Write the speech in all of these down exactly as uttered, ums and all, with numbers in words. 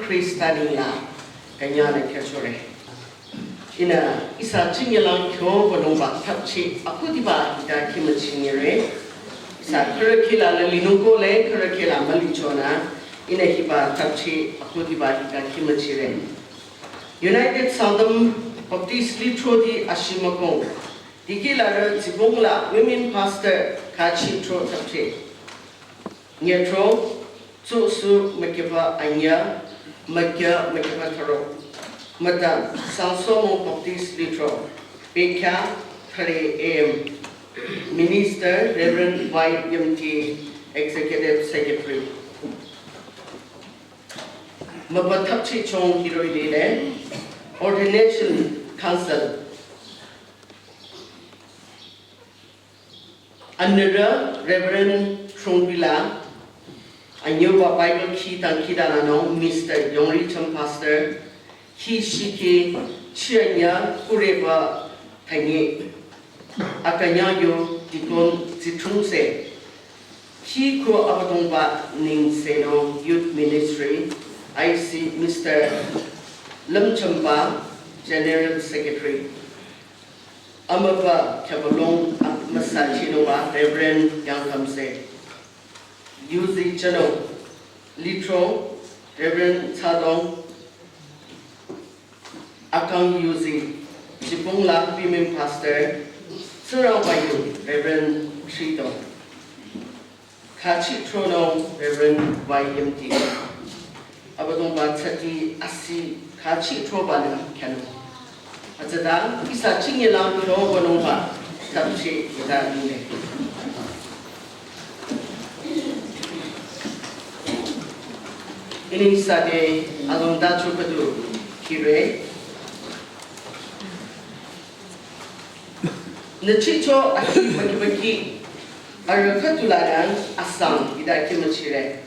Khrista nengla künyangnü khyüchore. Ihnü ihsa chinyelang kyo konungba thapchi akhudiba hita khimüchinyere. Ihsa khürü khila le linungko le khürü khila mülichonü ihnü hiba thapchi akhudiba hita khimüchire. United Southern Baptist Lithroti ashimükong. Dikehlarü Tsibongla Women Pastor khachi thro thapchi. Nyetro, tsusu mükeba anya, mükya mükeba tharo. Mata, Sangsomo Baptist Lithro, Pekya, thare A M. Minister, Reverend Y M T, Executive Secretary. Mapa thapchi chong hiroi lile, Ordination Council. Anüra Reverend Throngbila, anyoba Bible khi tangkhi dananung Mister Yongri Cham Pastor, khi shiki chianya kureba tanye, akanya yo Deacon Zithungse, khi ko Abüdongba ningse no Youth Ministry, I C Mister Lamchampa, General Secretary. Amüba Kyabalong amüsa chinoba Reverend Yangkamse. Yuzi Chano, Litro, Reverend Chadong, Akang Yuzi, Chipungla Women Pastor, Tsurangbayu, Reverend Chidong. Khachi thronung Reverend Y M T. Abüdongba tsati asi khachi throba nü khyano. Atsada ihsa chinyelang thro bonungba thapchi ita nile. Ini ihsa te alongda chukadu kire. Nüchicho ahi makibaki arükhütularang asang ida kimüchire.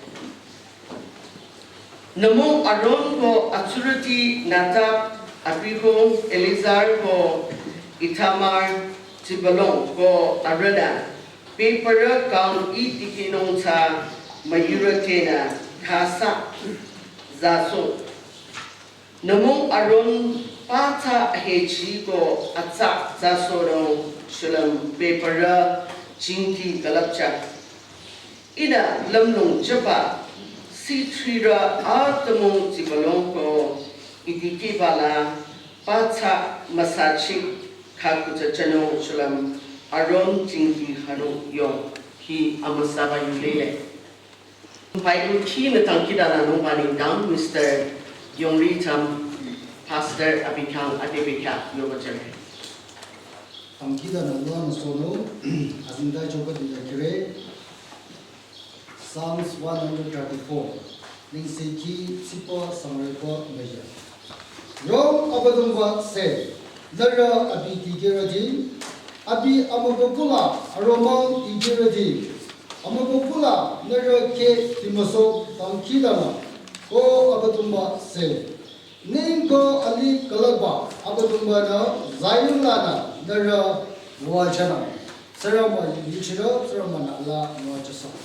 Nümung Aaron ko atsurüti Nadab, Abihu, Eleazar ko Ithamar, Zebulun ko arühnü, bebürü kang itikinung tsü müyurütenü khasa zaso. Nümung Aaron pathsa ahechi ko atsa zasohnung shulüm bebürü jingti külüpcha. Ihnü lümlong jüba sitrirü atümung Zebulun ko itikibala pathsa müsachi khakutsachanung shulüm Aaron jingti hanung yo hi amüsaba yulele. Bible khi nü tangkidana nungba nengdang Mister Yongri Cham, Pastor abi khyang ade bekhyah yoba jüre. Tangkidana nungba nü sono, azingdai choba dila kire. Psalms one hundred thirty-four. Ningseki tsipa sangreba meja. Rong Abüdongba se, nührü abi dikehrüti, abi amübükuhla aromang dikehrüti, amübükuhla nührü ke timüso tangkidana, ko Abüdongba se. Ningko alih külüpba Abüdongba-nü Zion lanü nührü müwajünang. Tsingrangba yuchirü, Tsingrangba-nü alaa müwajüsang.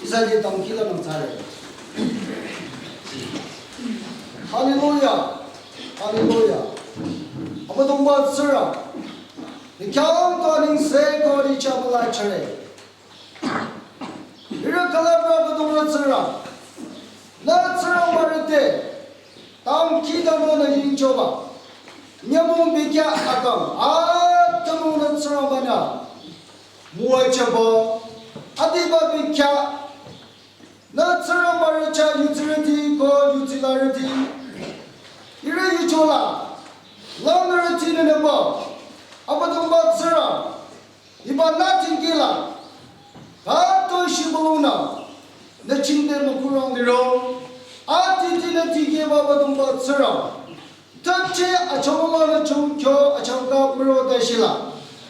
Ihsa te tangkila nang tsare. Hallelujah. Hallelujah. Abüdongba Tsingrang. Nü khyang to ningse ko ni chamala chare. Ihrü külüpba Abüdongba Tsingrang. Nü Tsingrangbarü te tangkidano nü yingchoba. Nyümong bekhyah akang atümung nü Tsingrangba-nü müwajüba. Adiba bekhyah nü Tsingrangbarü chah yutsirüti ko yutsilarüti. Ihrü yuchola langnürüti nü nüba. Abüdongba Tsingrang. Hiba nü tingkila, tato shibulungnü, nü chingde mükurang liro, atiti nü tingkeba Abüdongba Tsingrang, tüpche achomama nü chungkyo achangka müro tashila,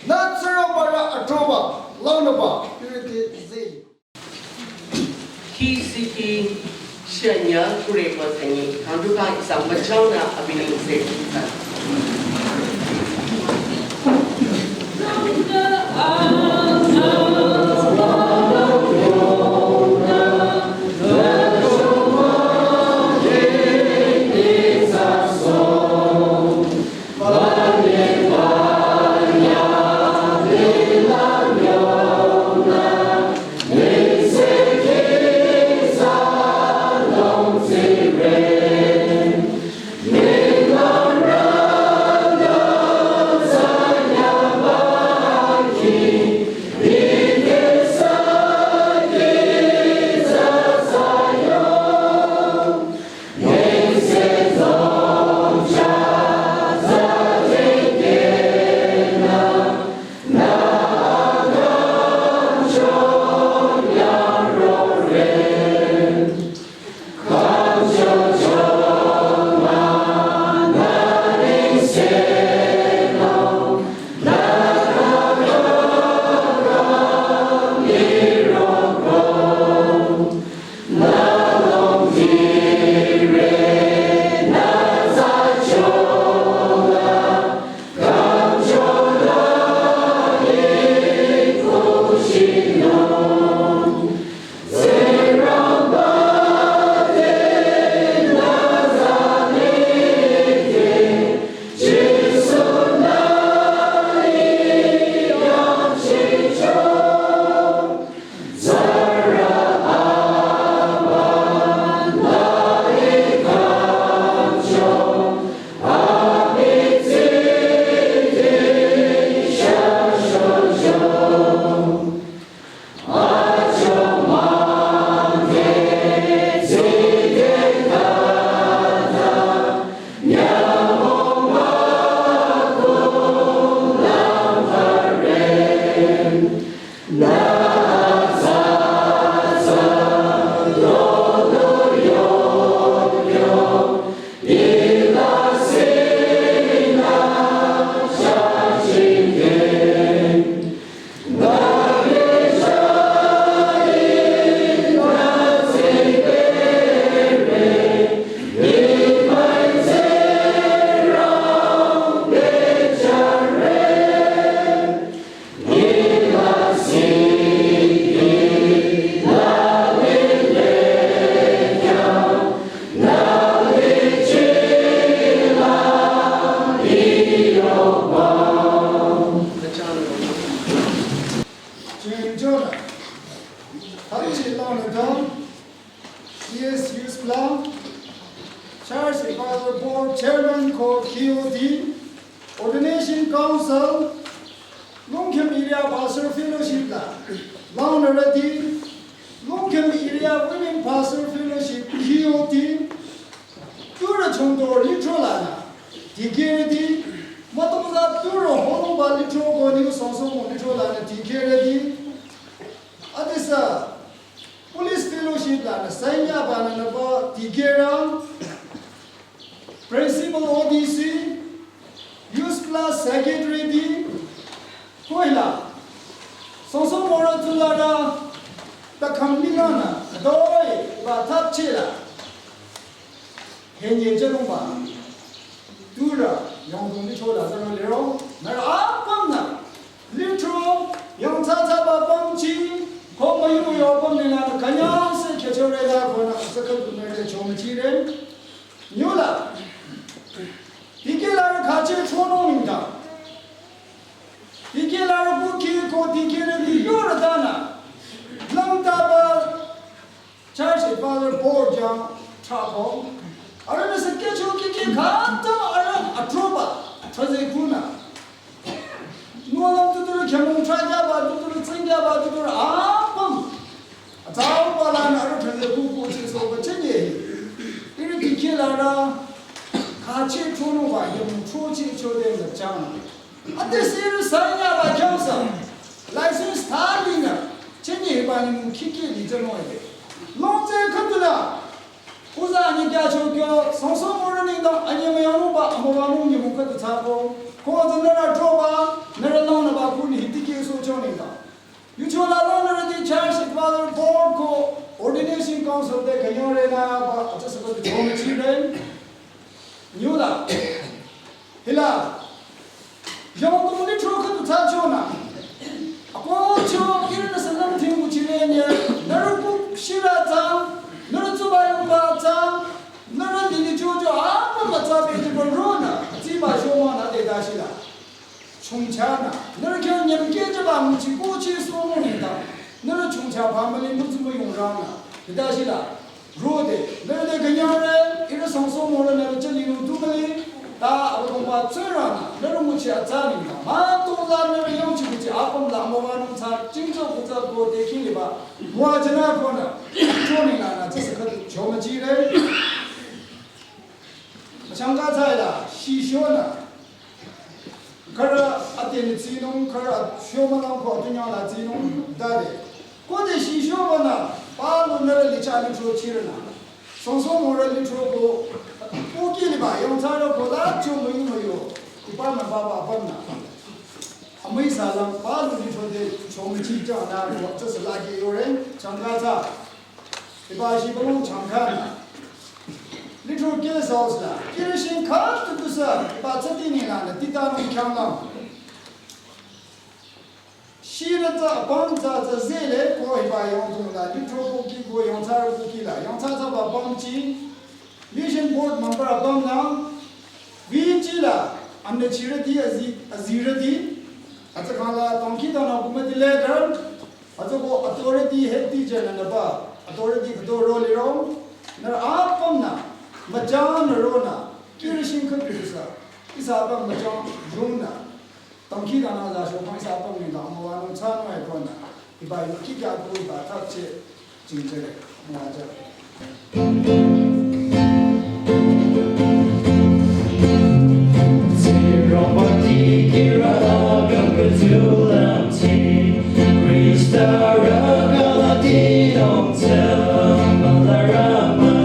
nü Tsingrangbarü atroba, langnüba, pirite zeli. Hi siki shanya kureba thangi, kangduka ihsa müchangnü abinengse ihsa. Thachi langnü dang, E S U spla, Church Advisory Board Chairman ko K O D, Ordination Council, Longkhim Area Pastor Fellowship la, langnürüti, Longkhim Area Women Pastor Fellowship, K O D, turü chungdo lithro lanü, dikehrüti, mütozah turü holungba lithro ko ni songsomo lithro lanü dikehrüti, adisa, Police Fellowship lanü, sanya banü nüba dikehrü, Principal O D C, Youth Class Secretary ti, koila, songsomo rü tularü, ta kambilanü, doi, ba thapchela, henye chenungba, turü, yongdong lithro la zero lero, nührü apümnü, lithro, yongthsathsaba pümchi, ko müyumüyo pümnü nü, kanyang se kechore la kona, sakal tunere chomchire, Nyula. Dikehlarü khacheh chonung nengdang. Dikehlarü kuki ko dikehrüti yorü tanü. Langtaba Church Advisory Board jang thrapo. Arühnü se kecho kiki khata arüh atroba. Thraze kuna. Nolang tuturü khyamung thrakyaba, tuturü tsingyaba, tuturü apüm. Atsauba lanü arüh thraze kuku chisoba chenye. Ihrü dikehlarü khacheh chonungba yamung chochi chode müchang. Ate sirü sanyaba khyamsa. License thalinü. Chenye hiba nyümong khikhe li chonung ade. Longtse khütula. Uza anyi kyacho kyo, songsomo rü nengdang anyi müyanungba amüwanung nyümong khüdu thsako, ko tsü nührü troba, nührü langnüba kuni hi dikehsohcho nengdang. Yucho la langnürüti Church Advisory Board ko Ordination Council te kanyore nüba, atsasa khüdu chomchire. Nyula. Hila, yongdong lithro khüdu thsachonü. Akohcho ihrünü sünüm thing nguchire nye, nührü kukshirü tsang, nührü tsuba yungba tsang, nührü lili chocho apüm mütsa bechiba ronü, tsiba shomanü de dashila. Chongchanü, nührü khyang nyümkehchaba nguchi kuchi somo nengdang, nührü chongcha family mütsu müyungranü, de dashila. Rode, nührü te künyangre, ihrü songsomo rü nührü chah linung tu müli, ta Abüdongba Tsingrang-nü, nührü nguchi atsa nengdang, mütozah nührü yangchi nguchi apüm la müwanung thsa, jingcho kutsa ko te kiliba, müwajünü konü, chonengnü, tsüsü khüdu chomchire. Achangka tsaila, shishonü, khürü atenü tsinung, khürü shomülang ko atunyang la tsinung, dade. Kode shishobanü, palu nührü licha lithro chirenü. Songsomo rü lithro ko, ko kiliba, yongthsarü ko la cho müyumüyo, ipa nü baba apümnü. Amüi salam, palu lithro de, chomchi chanü ko, tsüsü lagi yore, changka tsa. Iba shibülung changkanü. Lithro guest house la, kirishin khüdu tusü, iba tsüti nenglanü, titanung khyanglang. Shirü tsü apüm tsü tsü zele ko hiba yongdong la, lithro kuki ko yongthsarü kuki la, yongthsa thsaba pümchi, mission board member apümnü, vichi la, amne chirüti azi, azirüti, atsü khangla tongki tana kumati leader, atsü ko authority head teacher nü nüba, authority khüdu ro liro, nührü apümnü, müchangnü ronü, kirishin khüdu tusü, ihsa apüm müchang yungnü. Tangki dana za shopang ihsa apüm nengdang amüwanung thsanung ai konü. Iba yu kikya ko iba thapcheh jingchere. Müwajü. Tsirong bati kira agam ketulam ti. Krista ragalati dong tsam balarama.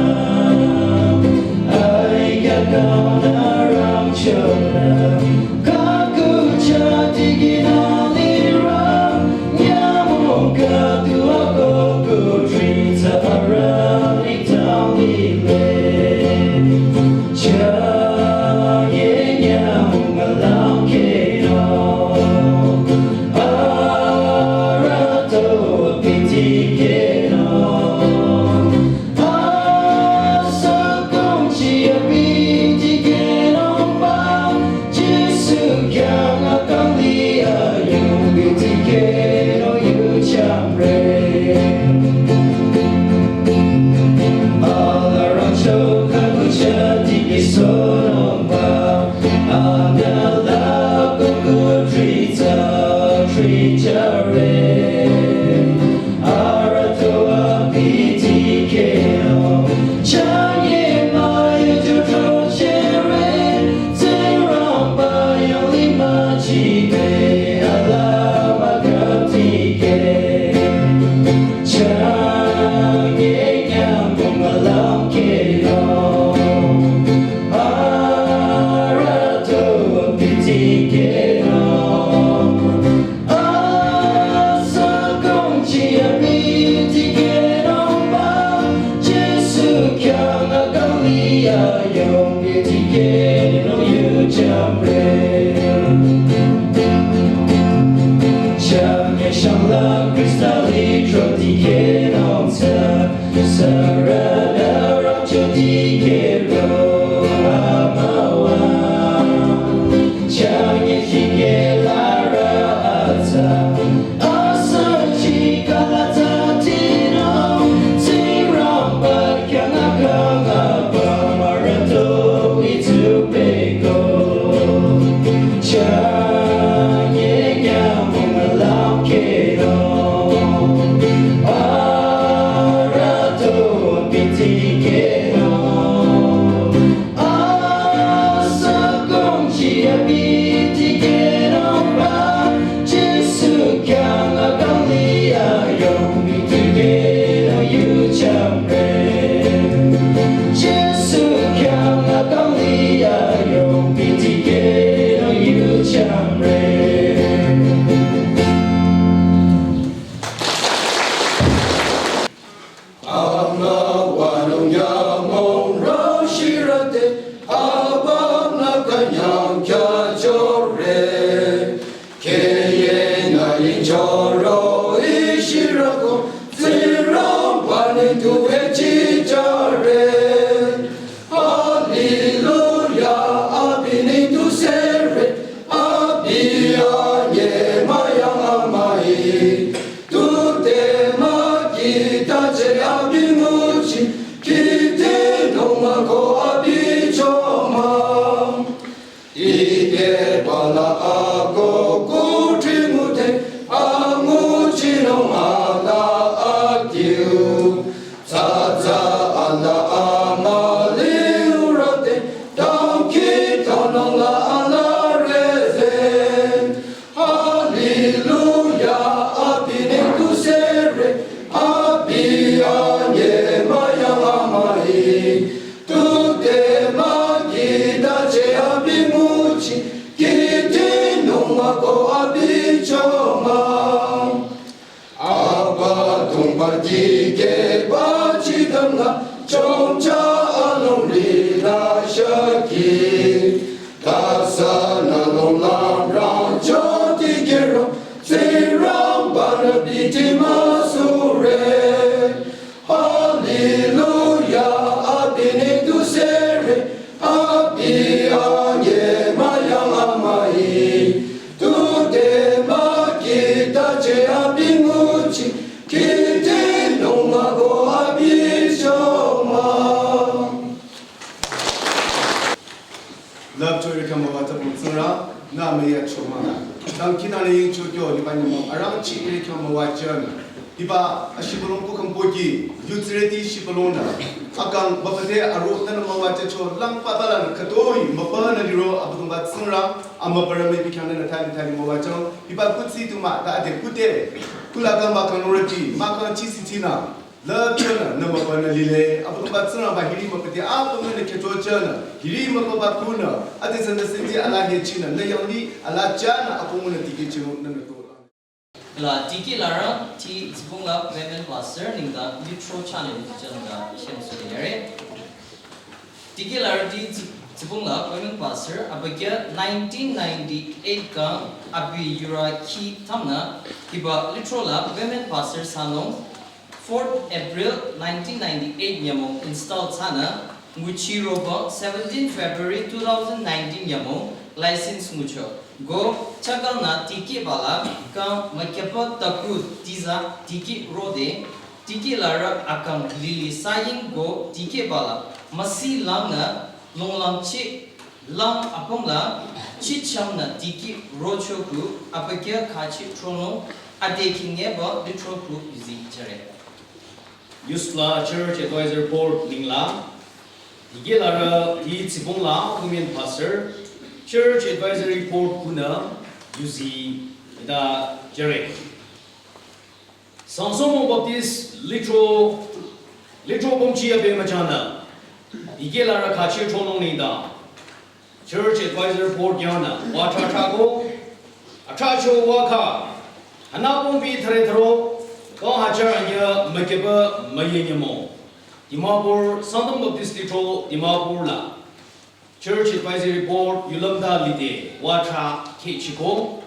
Ai kakao na rang chola. Chia bi tikehngba, Jisu khyang akang liya yong bi tikehno yujamre. Chang ye shang la Krista lithro tikehno tsa, sara la rang cho tikehro amawa. Chang ye tikeh la ra atsa, asa chi kala tsa tino, Tsingrangba khyang akang aba marato itsu peko. Chang ye nyamung lam keno, arato bi tikehno. Asa kong chia bi tikehngba, Jisu khyang akang liya yong bi tikehno yujamre. Jisu khyang akang liya yong bi tikehno yujamre. Ama wanung yamong rashirate, abang akanyang kya chore. Keye na inchoro ishirako, Tsingrangba ni tu echichare. Hallelujah, abi ni tu sere, abi anye mayang amai. Tute ma kita che abi nguchi, kite noma ko abi choma. Ike bala ako kutri mute, anguchi noma la atiu. Tsatsa ala amali urate, tangki tanong la ala reze. Hallelujah, abi ni tu sere, abi anye mayang amai. Tute ma kita che abi nguchi, kiti numa ko abi choma. Aba tungba dikehba chidamna, chongcha along lila shaki. Tasa na long lam rang cho dikehro, Tsingrangba na bi ti masure. Hallelujah, abi ni tu sere, abi anye mayang amai. Tute ma kita che abi nguchi, kiti noma ko abi choma. Love to your kama wata pungsura, na me ya choma. Tang kina ne yin chokyo, ni ba ni mo, arang chi ne kama wajana. Hiba ashibulong ko kampoki, yutsireti shibulong na. Akang bapate aro na na mawacha cho lang pabala na katoi, mapa na liro abudumba tsungra, ama para me bikang na tali tali mawacha. Hiba kutsi tuma ta ade kute. Kula kamba kang roti, makang chisi tina. La chana, na mapa na lile, abudumba tsungra ba hiri mapate, abudumba na keto chana, hiri mapa ba kuna, ade sanda senti ala he china, na yang ni, ala chana, akumuna tiki chino, na na to. La tiki lara ti tsibung la women pastor ningda litro channel channel da shem su yare. Tiki lara ti tsi- tsibung la women pastor abagya nineteen ninety-eight ka abi yura ki tamna hiba litro la women pastor sanong fourth April nineteen ninety-eight nyamo install tsana, nguchi roba seventeen February two thousand nineteen nyamo license ngucho. Go chagal na tiki bala ka makepa taku tiza tiki rode, tiki lara akang lili saying go tiki bala masi lang na longlang chi lang apong la chi cham na tiki rocho ku apakya kachi trono ade kingeba litro ku izi jare. Yusla Church Advisor Board ningla, Igelara Yi Tsibongla Women Pastor, Church Advisory Board kuna, yuzi da jare. Sangsomo Baptist Litro, Litro Bomchi Abe Machana, Igelara Kachi Tronong Ninda, Church Advisor Board yana, wa cha cha ko, acha cho wa kha, hana pong bi thare tharo, Keba maye nyemo. Dimapur, Sangtam Baptist Lithro, Dimapur la Church Advisory Board yulamda lide watra khechiko.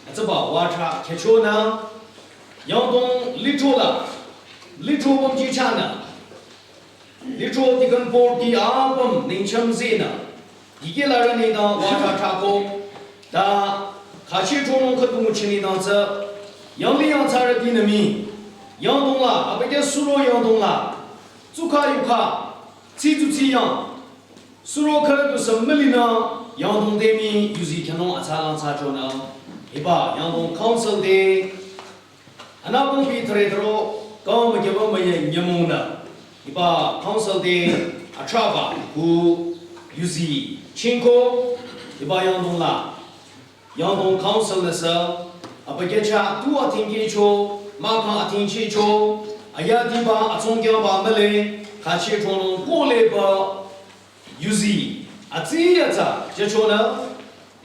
Atsaba watra khechona. Yangdong Lithro la, Lithro bamji chana. Lithro Deacon Board di apam ningcham zena. Dikeh larü nengdang watra thako. Ta khachi thronung khüdu nguchi nengdang tsü. Yangli yangthsarü dinami. Yangdong la, abükyü suro yangdong la. Tsukha yukha. Tsi tsu tsi yang. Suro khürü du sü mülinü. Yangdong demi yuzi khyünung atsalang tsachonü. Hiba yangdong council de. Anapungpi thare tharo kang makeba maye nyemong na. Hiba council de atraba ku yuzi chinko. Hiba yangdong la. Yangdong council na sa. Abükyü cha tu atingkehcho, mahkhang atingchicho. Aya diba atsongkyangba male. Khachi thronung koleba. Yuzi, atsi atsa, jachona,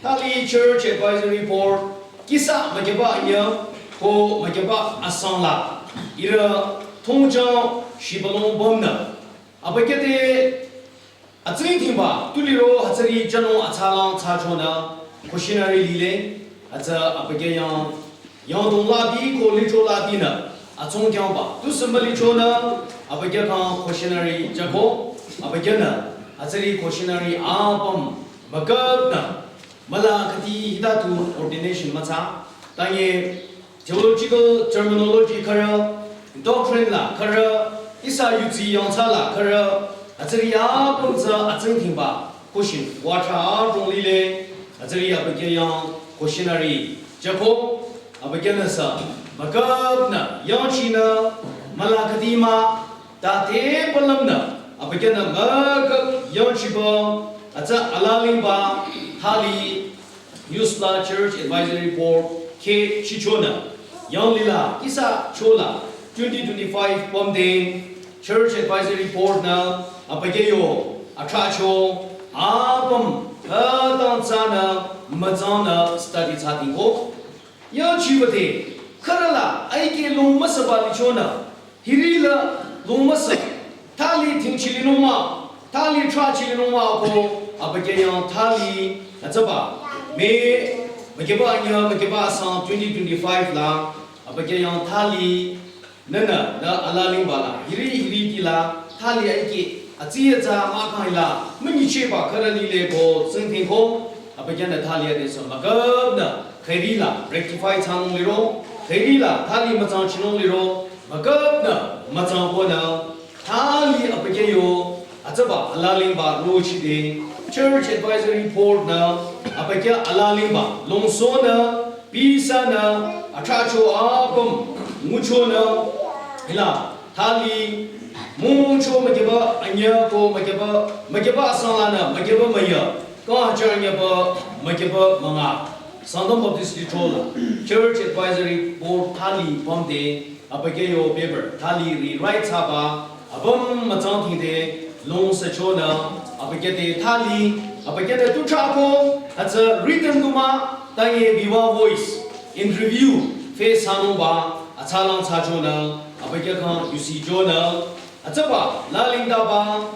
thali Church Advisory Board, kisa makeba anya, ko makeba asang la, ira thongja shibalong bomna. Abükyü de, atsi thimba, tuliro hatsari jano atsalang tsachona, cautionary lile, atsa abükyü yang, yangdong labi ko Lithro labi na, atsongkyangba, tu sü mülichona, abükyü kang cautionary jako, abükyü na, atsari cautionary apam, makap na, mala khati hita tu ordination matsa, tanye theological terminology khara, doctrine la khara, isa yuzi yangthsa la khara, atsari apam tsü atsing thimba, caution, watra adrong lile, atsari abükyü yang cautionary jako, abükyü na sa, makap na, yangchi na, mala khati ma, ta te palam na, abükyü na makap yangchiba, atsa alalingba, thali, Youth la Church Advisory Board khe chichona, yanglila, kisa chola, twenty twenty-five pamde, Church Advisory Board na, abükyü yo, atracho, apam, atang tsana, matsana, study tsa tingko. Yangchiba de, kharala, aike long masaba lichona, hirila, long masa, thali tingchili noma, thali trachili noma ko, abükyü yang thali, atsaba, me, makeba anya, makeba asang twenty twenty-five la, abükyü yang thali, nana, na alalingba la, hiri, hiri tila, thali aike, atsi atsa, mahkhang la, münyicheba, khara lile ko, singting ko, abükyü na thali ade sa, makap na, khairi la, rectify tsanung liro, khairi la, thali matsang chinung liro, makap na, matsang ko na, thali abükyü yo, atsaba alalingba rochi de, Church Advisory Board na, abükyü alalingba, longso na, pisa na, atracho apam, ngucho na, hila, thali, mucho makeba, anya ko makeba, makeba asang la na, makeba maya, kang hajar anya ba, makeba manga, Sangtam Baptist Lithro la, Church Advisory Board thali pamde, abükyü yo paper, thali rewrite saba, apam matsang tingde, long sachona, abükyü de thali, abükyü de tu trako, atsa written duma, tanye viva voice, interview, face hanungba, atsalang tsachona, abükyü kang yusi chona, atsaba, lalingdaba,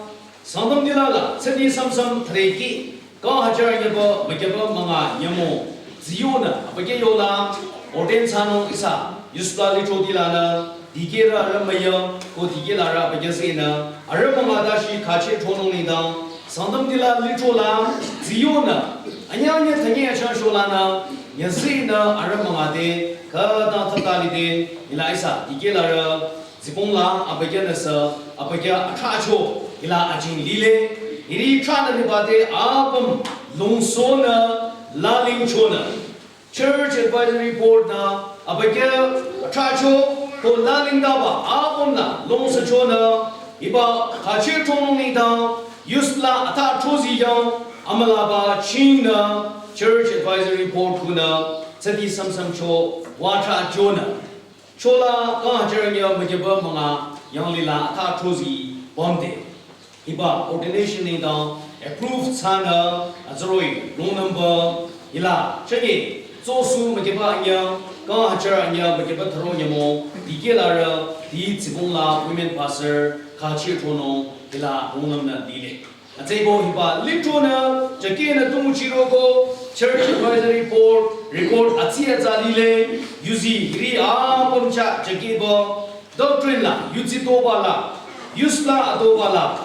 Sangtam dila la, tsadi samsam threki, kang hajar nyeba, makeba manga nyemo, ziyo na, abükyü yo la, ordain tsanung isa, yusla Lithro dila na, dikeh ra ramaya, ko dikeh la ra abükyü zena, ara manga dashi khachi thronung nengdang, Sangtam dila Lithro la, ziyo na, anya anya tanye acha shola na, nya zena, ara manga de, khata thata lide, ila isa, dikeh la ra, Zipong la, abükyü na sa, abükyü atracho, ila ajing lile, iri trana liba de apam, longso na, lalingcho na. Church Advisory Board na, abükyü atracho, ko lalingdaba, apam na, longsacho na, iba, khachi thronung nengdang, yusla ata trozi yang, amalaba, ching na, Church Advisory Board kuna, tsadi samsam cho, watra cho na. Chola kang hajar anya makeba manga yanglila ata trozi pamde. Hiba ordination nengdang approve tsana azaroi roll number ila chanye tsosu makeba anya Kang hajar anyü mükeba tharo nyümong dikehlarü di tsibongla women pastor khachi thonung hila rungnümnü lile. Atsüko hiba lithronü jükehnü tumuchiroko Church Advisory Board record atsi atsa lile, yuzi hiri apüm chah jükehba doctrine la, yuzi toba la, use la atoba la,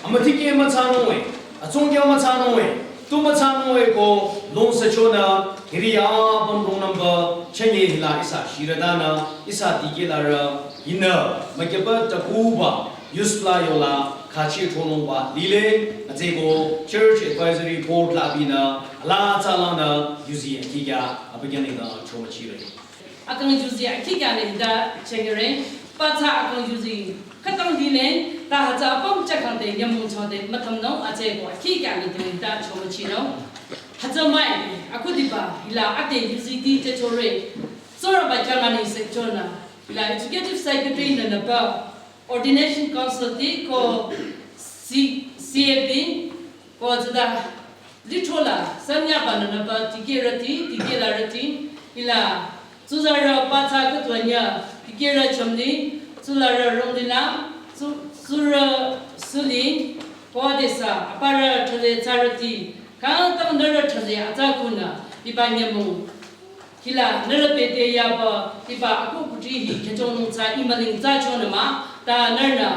amütikeh mütsanung e, atsungkya mütsanung e, tu mütsanung e ko lungsachonü hiri apüm rungnümba chünye hila ihsa shiradanü ihsa dikehlarü hinü mükeba takuba use la yola khachi thonungba lile, atsüko Church Advisory Board la abinü ala tsalanü yuzi akikya abükyü nengdang chomüchire. Akang yuzi akikya nengdang chengere, patsa akang yuzi khütang lile, ta hütsü apüm chah kangde nyümong chode müthamnung, atsüko akikya nengdang chomüchinung. Hütsü mai, akhudiba hila ade yuzi di chechore. Tsurüba khyang ani sechonü, hila Executive Secretary nünüba Ordination Council ti ko C-, C A B ko tsüta lithro la sanyaba nünüba dikehrüti, dikehlarüti, hila tsuzarü patsa khütuanyü dikehrü chümli, tsularü rongdila, tsu-, tsurü suli, ko adesü aparü thale tsarüti, khütang nührü thale atsa kunü, hiba nyümong hila nührü bete yaba hiba akoh kuthri hi khyüchonung tsü ih müling tsü chonü mah, ta nührünü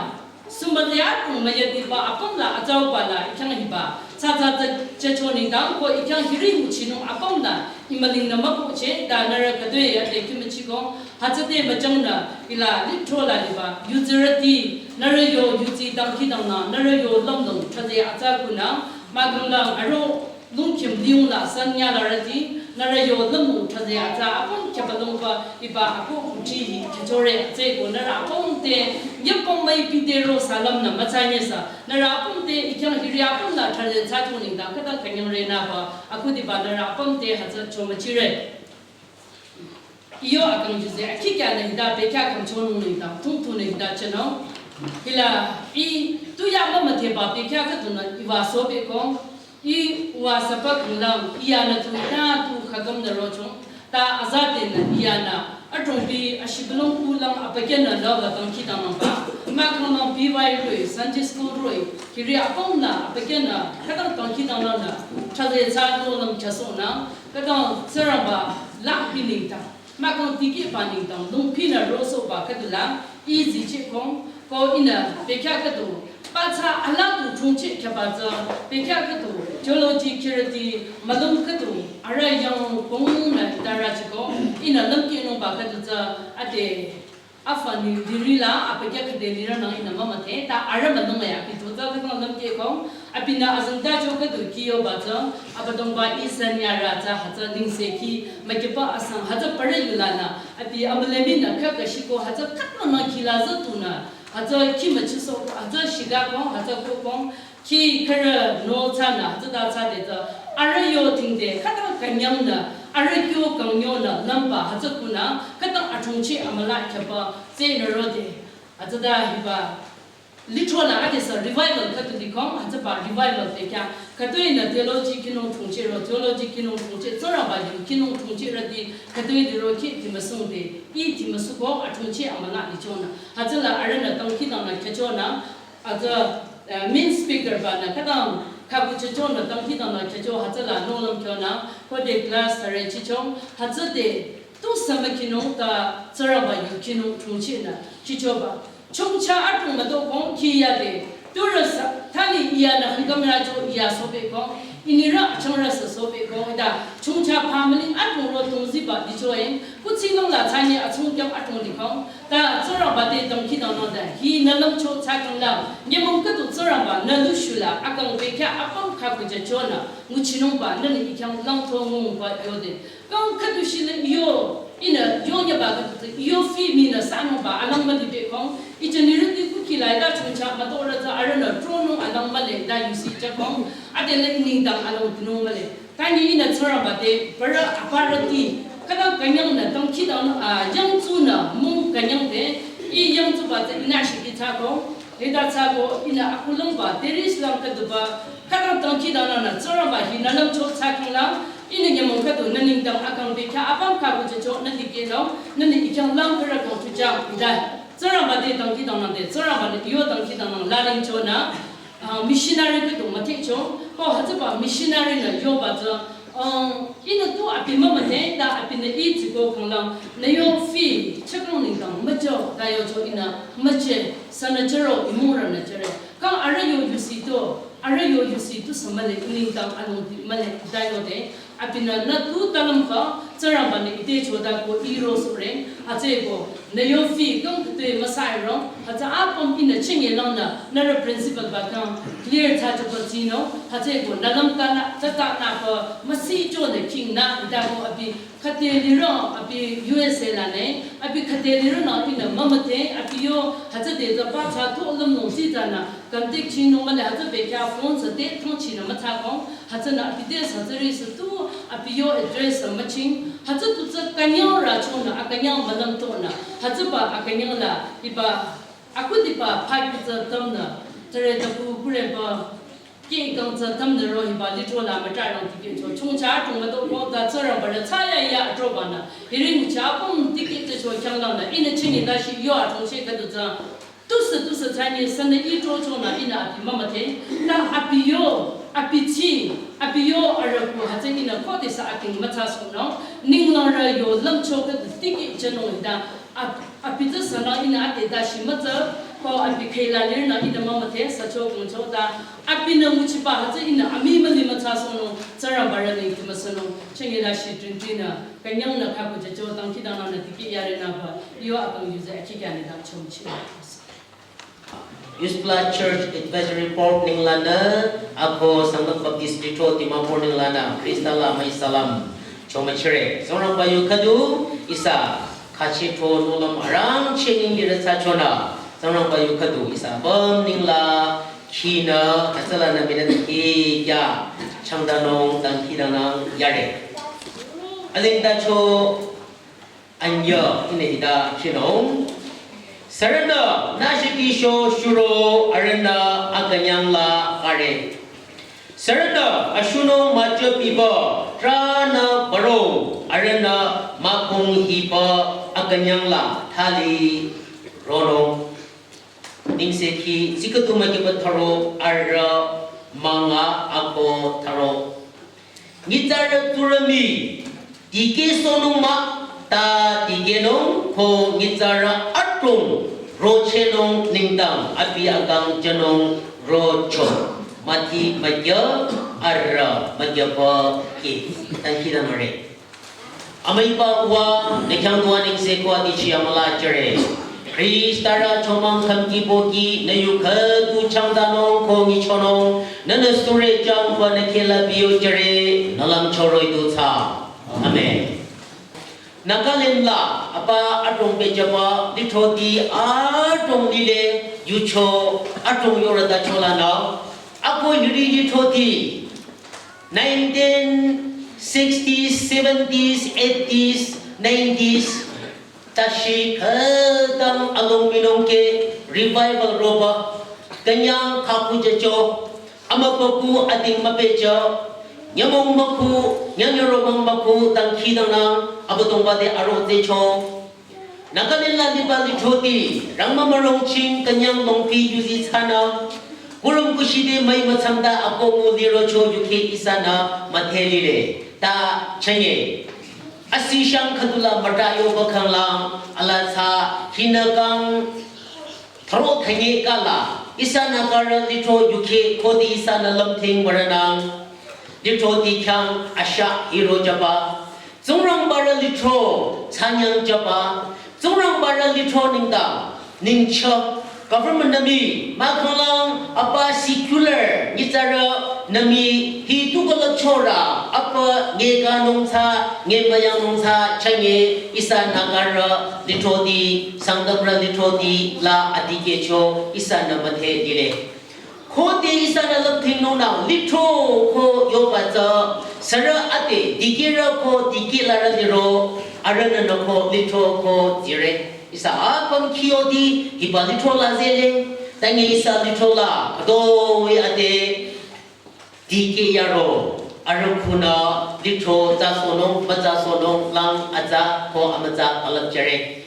sumbalia kung müyadiba apüm la atsauba la ih khyang hiba tsü tsü tsü chechonengdang ko ih khyang hiri nguchinung apüm la ih müling nü mükohcheh, ta nührü khütoi yade khimüchiko, hütsüde müchangnü hila lithro la liba yuzirüti nührü yo yuzi dangkhidangnang, nührü yo lümlong thale atsa kunü, mahkhang lang aro lungkhim liung la sanyülarüti, nührü yo lümlong thale atsa apüm khyübalongba hiba akoh kuthri hi khyüchore, atsüko nührü apüm te nyüpong müi pide ro salümnü mütsanyesa, nührü apüm te ih khyang hiri apüm la thale tsü chonengdang khütang künyangre nüba akhudiba nührü apüm te hütsü chomüchire. Iyo akang yuzi akikya nengdang bekhyah khümchonung nengdang tungtu nengdang chenung. Hila ih tuya mümüdheba bekhyah khüdunü iwa sobekong, ih wa sapa khanglang iyanü tu ta tu khagümnü rochong, ta azadenü iyanü adrongbi ashibülung kulang abükyünü laba dangkhidangnangba, mahkhang lang B Y roh-i, Sunday school roh-i, hiri apüm la abükyünü khütang dangkhidangnangnü thale tsü nohlüm khyüsohnang, khütang Tsingrangba la bi nengdang, mahkhang dikehba nengdang lungpinü rosohba khüdula ih zichehkong, ko ihnü bekhyah khüdu patsa aladu chungcheh khyüba tsü bekhyah khüdu theology khirüti mülung khüdu arüh yang kongnü darachiko, ihnü lümkehnungba khüdu tsü ade afanü lirila abükyü khüde lirünang ihnü mümüdhe, ta arüh mülung ya abi tu tsü khütang lümkehkong, abinü azengtacho khüdu kihyoba tsü, Abüdongba ih sanyürü tsü hütsü nengsekhi mükiba asang hütsü parü yulanü, abi amüleminü khakashiko hütsü khütmünü khila zütunü, hütsü khimüchiso, hütsü shigakong, hütsü kokong, khi khürü no tsünü, hütsüta tsüde tsü, arüh yo tingde, khütang künyangnü, arüh kyo küngyonü lümba hütsü kunü, khütang athongchi amüla khyüba tsünü rode, hütsüta hiba lithro la adesü revival khüdu likhong, hütsüba revival bekhyah, khütoinü theology khinung thongcheh ro, theology khinung thongcheh, Tsingrangba yu khinung thongcheh rüti, khütoi liro khi timüsungde, ih timüsuko athongchi amüla lichonü, hütsüla arühnü dangkhidangnang khyüchonü, hütsü, eh, main speaker banü khütang khaku chechonü dangkhidangnang khyücho hütsüla nohlüm khyonü, khode class thare chichong, hütsüde tusü mükhinung ta Tsingrangba yu khinung thongchehnü khichoba. Chongcha adrong mütokong khiyade, turüsa, thali iyanü hüngümracho iya sobekong, inirü achangrüsü sobekong, ta chongcha family adrong ro tongziba lichoeng, kuthsinung la thsanye atsungkyang adrong likong, ta Tsingrangba te dangkhidangnangde, hinü lümcho thsakhangla, nyümong khüdu Tsingrangba nü lushula, akang bekhyah apüm khaku jachonü, nguchinungba, nünü ih khyang langtho ngungba yode. Kang khüdu shile iyo, ihnü yonyüba khüdu, iyo fi minü sanungba alang mülibekong, ih jünirüti kukhi la ita chongcha mütorü tsü arühnü tronung alang müle ita yusi chakong, adela ih nengdang alang tinung müle. Tani ihnü Tsingrangba te, parü aparüti, khütang künyangnü dangkhidangnang, ah, yangtsunü mung künyangde, ih yangtsuba tsü ihnü shiki thsakong, ita thsako ihnü akulungba, teris lang khüduba, khütang dangkhidangnangnü Tsingrangba hinü lümcho thsakhangla, Ihnü nyümong khüdu nü nengdang akang bekhyah apüm khüku jücho nü dikehnung, nünü ikhyang lang khürü kang tuchang ida. Tsingrangba te dangkhidangnang te, Tsingrangba-nü iyo dangkhidangnang laringchonü, ah, missionary khüdu müthehcho, ko hütsüba missionary-nü yoba tsü, ah, ihnü tu abi mümüdhe, ta abinü ih tsiko khanglang, nü yo fee, chakang nengdang mücho, ta yocho ihnü müche, sünü chüro, imungrünü chüre. Kang arüh yo yusi tu, arüh yo yusi tu sü mühle, nengdang anung di mühle, ta yode, abinü nü tu talüm kha, Tsingrangba-nü ite chota ko iro sure, hütsüeko, nü yo fee kang khütoi müsai ro, hütsü apüm ihnü chinge langnü, nührü principal ba kang, clear thsa choko tsino, hütsüeko, nü lümtanü, tata nü ko, müsi chonü king nü, ita ko abi, khüte liro, abi U S A lanü, abi khüte liro nü ihnü mümüdhe, abi yo, hütsüde zaba thsa tu lümnung si tanü, contact chinung mühle hütsü bekhyah phone sü te thongchinü müthsa kong, hütsünü abi te surgery sü tu, abi yo address sü müching, hütsü tu tsü künyang rachonü, akünyang mülümtonü, hütsüba akünyang la, iba, akhudiba pipe tsü tamnü, tere tapu kureba, kih kang tsü tamnü ro hiba lithro la mütrarang tikehcho, chongcha chung müto ko ta Tsingrangba rü thsa ya ya atrobanü, hiri ngucha apüm tikeh tsücho khyanglangnü, ihnü chinge ta shi yo atrong she khüdu tsü, tusü tusü thsanye sünü ih trochonü ihnü abi mümüdhe, ta abi yo, abi chi, abi yo arüh ku hütsü ihnü khodesü ating müthsa sohnung, ninglang rü yo lümcho khüdu tikeh jünung ida, ab-, abi tsü sünü ihnü ade ta shi mütsü, ko abi khüila lirnü ihnü mümüdhe, sücho kongcho ta, abinü nguchiba hütsü ihnü amii müli müthsa sohnung, Tsingrangba rü nengti müsünung, chinge la shi trintinü, künyangnü khüku jücho dangkhidangnangnü tikeh yarenü ba, yo akang yuze akikyanü dangchomchi. Youth Plus Church Advisory Board ninglanü, ako Sangtam Baptist Lithro Dimapur ninglanü, Khrista la amüi salam chomüchire. Tsingrangba yu khüdu ihsa, khachethro nohlüm arangcheh ningirü thsachonü, Tsingrangba yu khüdu ihsa apüm ningla, khinü, hütsülanü mii nü tikeh kya, changdanung, dangkhidangnang yare. Azengtacho, anyüh, ihnü hita khinung. Sürünü, nü shiki sho shuro, arühnü, akünyang la, are. Sürünü, ashunung müjü biba, tranü baro, arühnü, mükong hiba, akünyang la, thali, ronung. Nengsekhi, tsikütu mükiba tharo, arüh, münga, ako, tharo. Nyitsarü tsurü mii, dikehsohnung mah, ta dikehnung, ko nyitsarü adrong, rochehnung nengdang, abi akang jünung, rocho. Mati müjü, arüh, müjüba, ke, dangkhidangnangre. Amüiba uwa, nü khyang dua nengse ko adichi amüla jüre. Khrista rü chomang khümki pohki, nü yu khüdu changdanung ko nyichonung, nünü sürü jangba nü kheh la biyo jüre, nü lümcho roh-i du thsa. Amen. Nagaland la, apa adrong pehjüba, lithroti adrong lile, yucho, adrong yorütacho lanü, ako yuri lithroti, nineteen sixties, seventies, eighties, nineties, tashi khütang along minung ke revival roba, künyang khüku jücho, amübükuh ating müpehjü, nyümong mükhu, nyünyü romang mükhu, dangkhidangnang, Abüdongba te aro jücho. Nagaland la liba lithroti, rangmü mürongching künyang longpi yuzi thsanü, kurüm kushide müi mütsamda akomu lirocho yukheh ihsanü müdhe lile, ta chünye. Asi shang khüdula müta yoba khanglang, ala thsa, hinü kang, tharo thanye kala, ihsa Nagarü lithro yukheh khode ihsanü lümthing müranang, lithroti khyang ashah hiro jüba, Tsingrangbarü lithro, thsanyang jüba, Tsingrangbarü lithro nengdang, ningchah, government nü mii, mahkhanglang, apa secular, nyitsarü, nü mii, hi tu külüpchorü, apa ngekanung thsa, ngemüyangnung thsa, chünye, ihsa Nagarü lithroti, Sangtamrü lithroti, la adikehcho, ihsanü müdhe lile. Khode ihsanü lümthingnungnang lithro ko yoba tsü, sürü ade dikehrü ko dikehlarü liro, arühnü nü ko lithro ko jire. Ihsa apüm khiyoti, hiba lithro la zele, tangi ihsa lithro la, khütoi ade dikeh yaro. Arüh khunü lithro thsasohnung müthsasohnung lang atsa ko amütsa külüpjüre.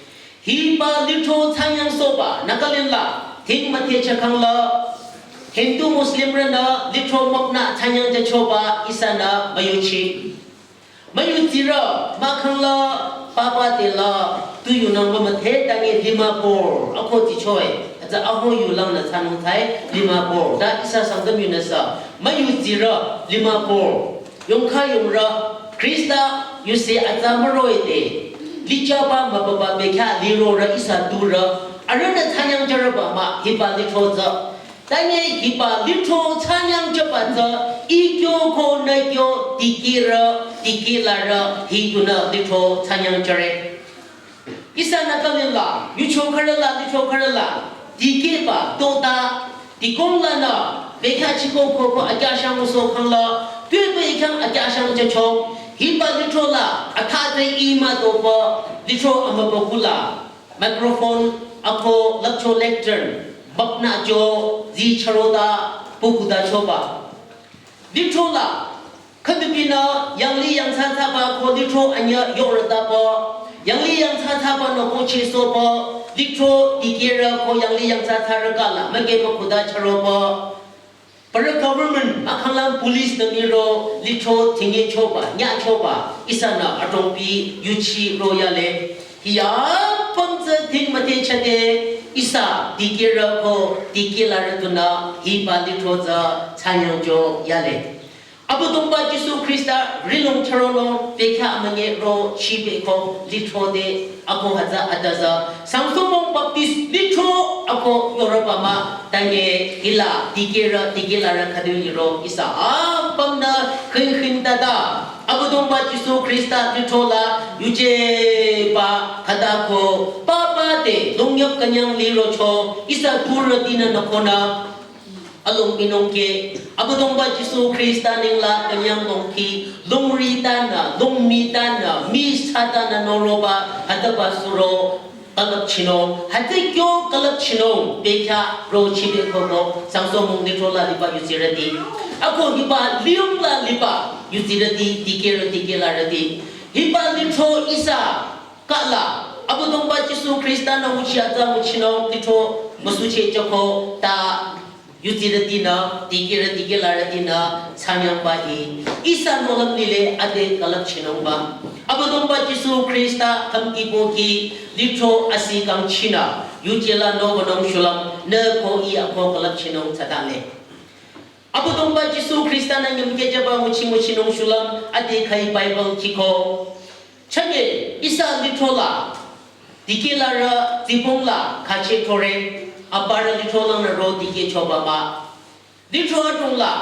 Hiba lithro thsanyangsohba Nagaland la thing müthehchah khangla Hindu Muslimrünü lithro müknü thsanyangjüchoba ihsanü müyuchi. Müyutsirü mahkhangla papa te la tu yunung mümüdhe tange Dimapur ako tichoi. Atsa aho yulangnü thsanung thsai Dimapur. Ta ihsa Sangtam yunüsü müyutsirü Dimapur. Yongkha yongrü Khrista yuse atsa müroh-i te. Lichaba mübüba bekhyah lirorü ihsa turü. Arühnü thsanyangjürüba mah hiba lithro tsü. Tange hiba lithro thsanyangjüba tsü ikyo ko nükyo dikehrü dikehlarü hi tunü lithro thsanyangjüre. Ihsa Nagaland la, yucho khürü la, lithro khürü la, dikehba, tota, dikong lanü, bekhyah chiko ko ko akyahshang ngusoh khangla, tuepü ikhyang akyahshangjücho, hiba lithro la, atha te ima toba, lithro amübükuh la, microphone, ako, lüpcho lectern, baknü jo, zi chürota, pukuta choba. Lithro la, khüdupinü yangli yangthsa thsaba ko lithro anyüh yorütaba, yangli yangthsa thsaba nü ko chesohba, lithro dikehrü ko yangli yangthsa thsarü kala, müke mükuda chüroba. Parü government, mahkhanglang police nü miro, lithro thinge choba, nyah choba, ihsanü adrongpi yuchi royale. Hiya pümtsü thing müthehchah te, ihsa dikehrü ko dikehlarü tunü, hiba lithro tsü thsanyangjo yale. Abüdongba Jisu Khrista rihlong chüronung bekhyah amünyi ro chibeko lithro te ako hütsü atazü Sangsohmung Baptist lithro ako yorüba mah tange hila dikehrü dikehlarü khüdu liro ihsa apümnü khingkhing tata Abüdongba Jisu Khrista lithro la yujeba khüta ko papa te longyap künyang lirocho ihsa turütinü nü konü alongpinung ke, Abüdongba Jisu Khrista nengla künyang longki, longri tanü, longmi tanü, mi sa tanü noroba, hütaba suro, külüpchinung, hütsü kyo külüpchinung, bekhyah ro chibeko ko, Sangsohmung lithro la liba yutsirüti. Ako hiba liyung la liba yutsirüti, dikehrü dikehlarüti. Hiba lithro ihsa, kala, Abüdongba Jisu Khrista nü nguchi atsa nguchinung lithro müsucheh choko ta yutsirütinü, dikehrü dikehlarütinü, thsanyangba hi. Ihsa nohlüm lile ade külüpchinungba. Abüdongba Jisu Khrista khümkibo ki lithro asi kangchinü, yuje la nü wünung shulüm, nü ko i ako külüpchinung thsadale. Abüdongba Jisu Khrista nü nyümkejüba nguchi nguchinung shulüm, ade khai Bible kiko. Chanye, ihsa lithro la, dikehlarü, zibong la, khache thore, aparü lithro lang nü ro dikehchoba mah. Lithro adrong la,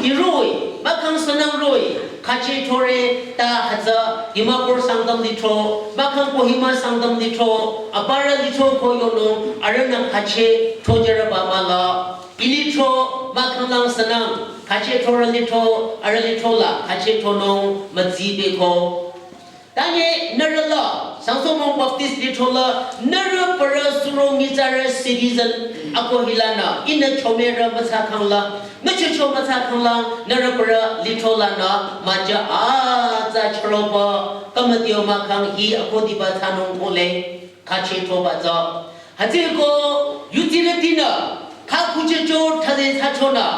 iroi, mahkhang sünang roi, khache thore, ta hütsü, Dimapur Sangtam lithro, mahkhang Kohima Sangtam lithro, aparü lithro ko yonung, arühnü khache thojürüba mah la, ilithro, mahkhanglang sünang, khache thorü lithro, arüh lithro la, khache thonung, mütsibeko. Tanye nührü la, Sangsohmung Baptist lithro la, nührü parü suro nyitsarü citizen, ako hilanü, ihnü chomerü mütsa khangla, nü chocho mütsa khangla, nührü parü lithro lanü, müja atsa chüroba, kamadio mahkhang hi ako diba thsanung kole, khache thoba tsü. Hütsüko, yutsirütinü, kha khuchecho thade thsachonü.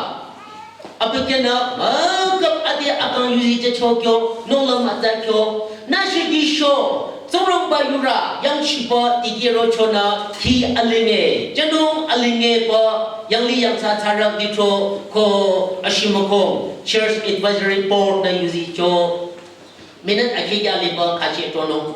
Abükyünü, mükap ade akang yuzi jücho kyo, nohlüm atsa kyo. Nü shidi sho, Tsingrangba yurü, yangchiba dikehrochonü, hi alinge, jünung alinge ba, yangli yangthsa thsarü lithro ko ashimoko, Church Advisory Board nü yuzicho. Minute akhi kya liba khache thonung.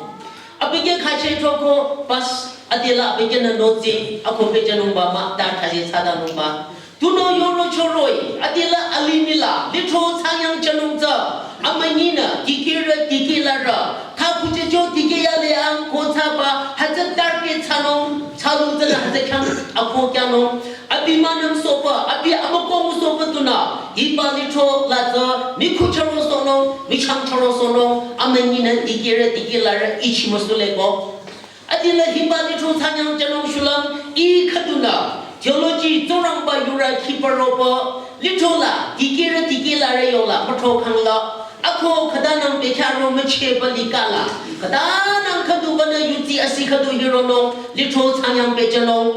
Abükyü khache thoko bus adela abükyünü notsi ako pehjünungba mah ta thade thsadanungba. Tunüo yoro choroi adela alimih la lithro thsanyang jünung tsü. Amünyinü dikehrü dikehlarü. Kha khuchecho dikeh yale ang ko thsaba hütsü target thsanung. Thsalung tsünü hütsü khyang ako kyanung. Abi münümsohba, abi amükongsohba tunü, hiba lithro la tsü, mi khuchürosohnung, mi changchürosohnung, amünyinü dikehrü dikehlarü ichi müsuleko. Adela hiba lithro thsanyang jünung shulüm, i khüdunü, theology Tsingrangba yurü khiba roba, Lithro la, dikehrü dikehlarü yola, mütro khangla. Ako khütanang pekhyaro müchehba likala. Khütanang khüdu banü yuti asi khüdu hironung, lithro thsanyang pechanung.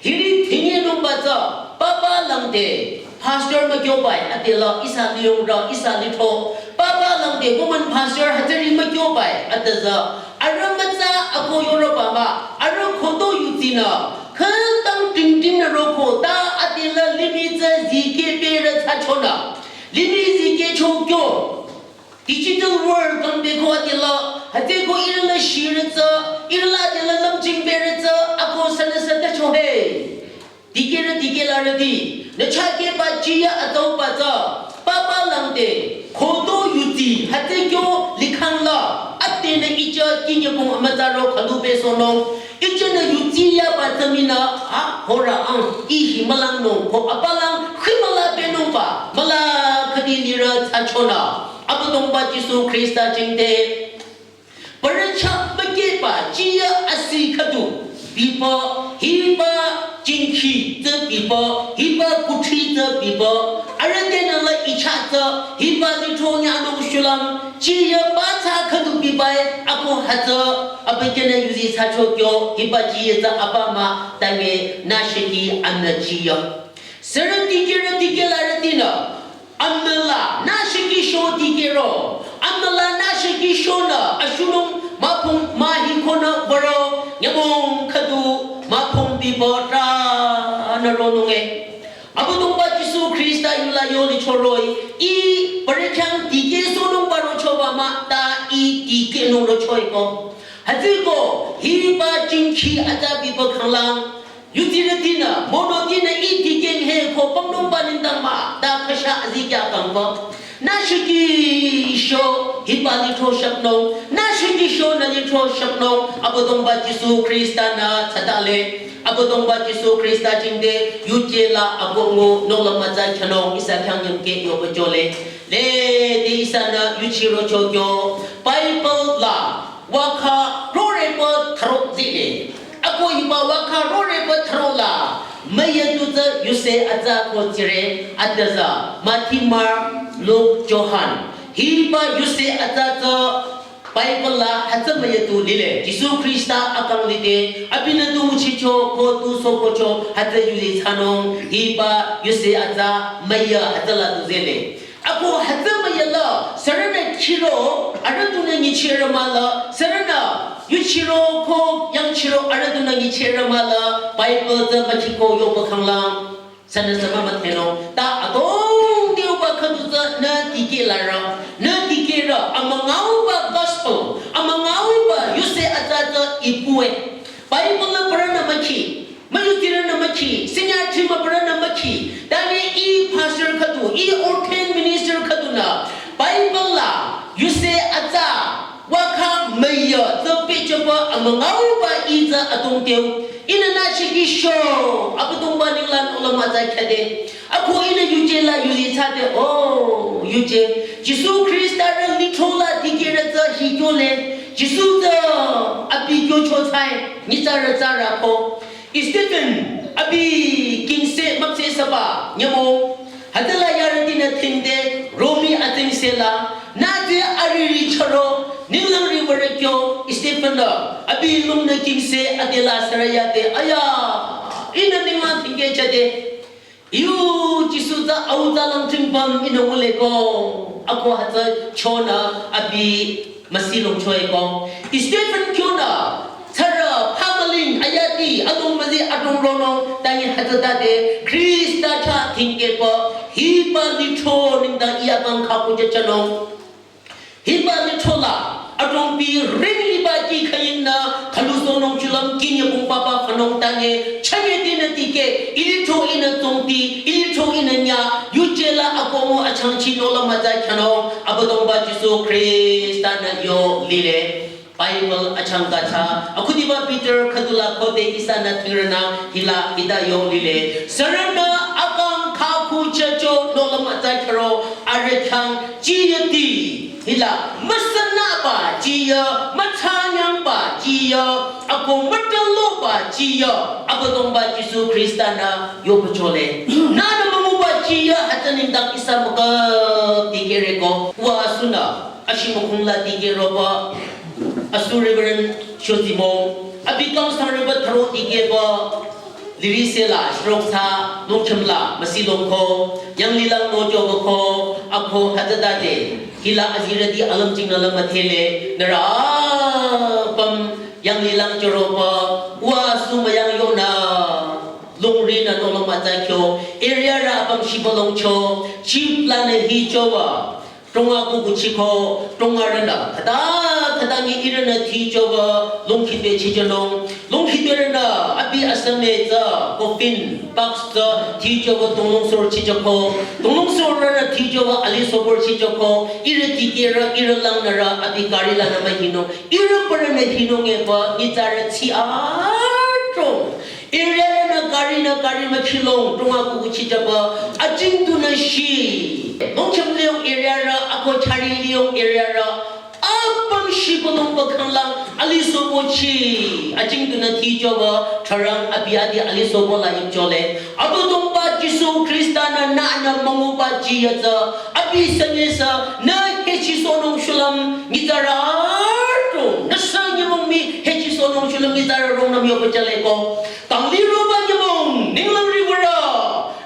Hiri thinye nungba tsü, papa langde, pastor mükyobai, atela ihsa liyongrü, ihsa lithro. Papa langde, woman pastor, hütsüri mükyobai, ateza. Arüh mütsa ako yorüba mah, arüh khoto yutinü, khütang tingting nü roko, ta atela limih tsü zikeh perü thsachonü. Limih zikeh chokyo. Digital world kang beko atela, hütsüko ihrüla shirü tsü, ihrüla atela lümjing perü tsü, ako sünüsü tachohe. Dikehrü dikehlarüti, nü chakehba chiya atauba tsü, papa langde, khoto yuti, hütsü kyo likhangla, atenü icha kinyepung amütsaro khüdu pesonung, ichanü yuti yaba tsü minü, a, hora ang, ihi mülangnung, ko apalang, khimüla penungba, müla khüdi lirü thsachonü, Abüdongba Jisu Khrista jingte. Parü chah mükehba chiya asi khüdu bipa, hiba jingkhi tsü bipa, hiba kuthri tsü bipa, arüh tenü la icha tsü, hiba lithro nyanung shulüm, chiya ba tsü khüdu bibai, ako hütsü, abükyünü yuzi thsachokyo, hiba chiya tsü apa mah, tange nü sheki amna chiya. Sürü dikehrü dikehlarütinü, amnala, nü sheki sho dikehro, amnala nü sheki shonü, ashunung müpung mühikonü würo, nyümong khüdu, müpung biba tra nü ronunge. Abüdongba Jisu Khrista yula yo lichoroh-i, ih parü khyang dikehsohnung ba rochoba mah, ta ih dikehnung rochoiko. Hütsüko, hiba jingkhi atsa biba khanglang, yutirütinü, monotinü ih dikehng he ko pangnungba nengdang mah, ta khüsha azikyah kangba. Nü sheki sho, hiba lithro shapnung, nü sheki shonü lithro shapnung, Abüdongba Jisu Khrista nü thsadale, Abüdongba Jisu Khrista jingte, yuje la akongo, nola mütsa khyünung, ihsa khyang nyümkeh yoba jole. Lede ihsanü yuchiro chokyo, Bible la, wakha roreba tharo zile. Ako hiba wakha roreba tharo la, müyütu tsü yuse atsa ko tsire, ateza, Matthew, Mark, Luke, Johan. Hiba yuse atsa tsü Bible la hütsü müyütu lile. Jisu Khrista akang lide, abinü tu uchicho, ko tu sokocho, hütsü yuli thsanung, hiba yuse atsa müyü hütsüla tu zile. Ako hütsü müyüla, sürünü khiro, arüh tunü nyichirü mahla, sürünü yuchiro ko yangchiro arüh tunü nyichirü mahla, Bible tsü mükhiko yoba khanglang, sünüsü mümüdhenung, ta adrong dioba khüdu tsü nü dikehlarü, nü dikehrü, amüngauba gospel, amüngauba yuse atsa tsü ipue. Bible la parünü mükhi, müyutirünü mükhi, senior team la parünü mükhi, tani ih pastor khüdu, ih ordained minister khüdunü, Bible la, yuse atsa, wakha müyü, tsü pehjüba amüngauba ih tsü adrong diu, ihnü nü sheki sho, Abüdongba ninglang ola mütsa khyade, ako ihnü yuje la yuzi thsade, oh, yuje, Jisu Khrista rü lithro la dikehrü tsü hikyole, Jisu tsü abi kyocho thsae, nyitsarü tsürü ko. Stephen abi kingse müpsehsaba nyümong. Hütsüla yarütinü thingde romi atsingse la. Nüte ariri chüro ninglang riwürü kyo Stephen la. Abi lungnü kingse adela sürü yade aya. Ihnü ninglang thingkeh chade. Yu Jisu tsü au tsü langtingpüm ihnü nguleko. Ako hütsü chonü abi müsi longchoeko. Stephen kyonü, tsürü, pamaling, ayati, adrong müzi, adrong ronung, tani hütsütade, Khrista chah thingkehba, hiba lithro nengdang ih akang khaku jüchanung. Hiba lithro la, adrong bi ring liba ki khayingnü, khülusohnung chulüm kinyepung papa fanung tanye, chanye dinü dikeh, ih lithro ihnü tsungti, ih lithro ihnü nya, yuje la akomo achangchi nola mütsa khyünung, Abüdongba Jisu Khrista nü yo lile. Bible achangka thsa, akhudiba Peter khüdula khode ihsanü thingrünü hila hita yo lile. Sürünü akang khaku jücho nola mütsa khyüro arüh khyang jiyüti. Hila müsünaba jiyü, müthsanyangba jiyü, ako mütaloba jiyü, Abüdongba Jisu Khrista nü yoba jole. Nünü münguba Chiya hütsü nengdang ihsa mükap dikehreko, wa asunü, ashimükhong la dikehroba, asu Reverend Shotimo, abi kangsangreba tharo dikehba, lirise la, shiroksa, nongcham la, müsi longko, yanglilang nojo bako, ako hütsütade, hila azirüti alümjing nü la müdhele, nührü apüm, yanglilang joroba, wa asu müyang yonü. Longri nü nolong mütsa kyo, area rü apüm shiba longcho, chief lanü hichoba, tonga kukuchiko, tonga rünü, khüta, khüta ngi ihrünü thichoba, longkhitwe chichanung, longkhitwe rünü, abi asame tsü, coffin, box tsü, thichoba, tonglong sor chichako, tonglong sor rünü thichoba, ali sobor chichako, ihrü dikehrü, ihrü langnürü, abi gari lanü mühinung, ihrü parünü hinung eba, nyitsarü tsi atong. Area nü gari nü gari mükhilong, tonga kukuchichaba, ajing tunü shi. Nongcham liyong area rü, ako chari liyong area rü, apüm shi bolong bakanglang, ali sobochi, ajing tunü thichoba, tharang abi adi ali sobo la yipchole. Abüdongba Jisu Khrista nü nü nü münguba ji yatsü, abi sanyesa, nü hechi sonung shulam, nyitsarü atong, nü sa nyümong mi, hechi sonung shulam, nyitsarü rongnüm yoba jaleko. Kangli roba nyümong, ninglang riwara,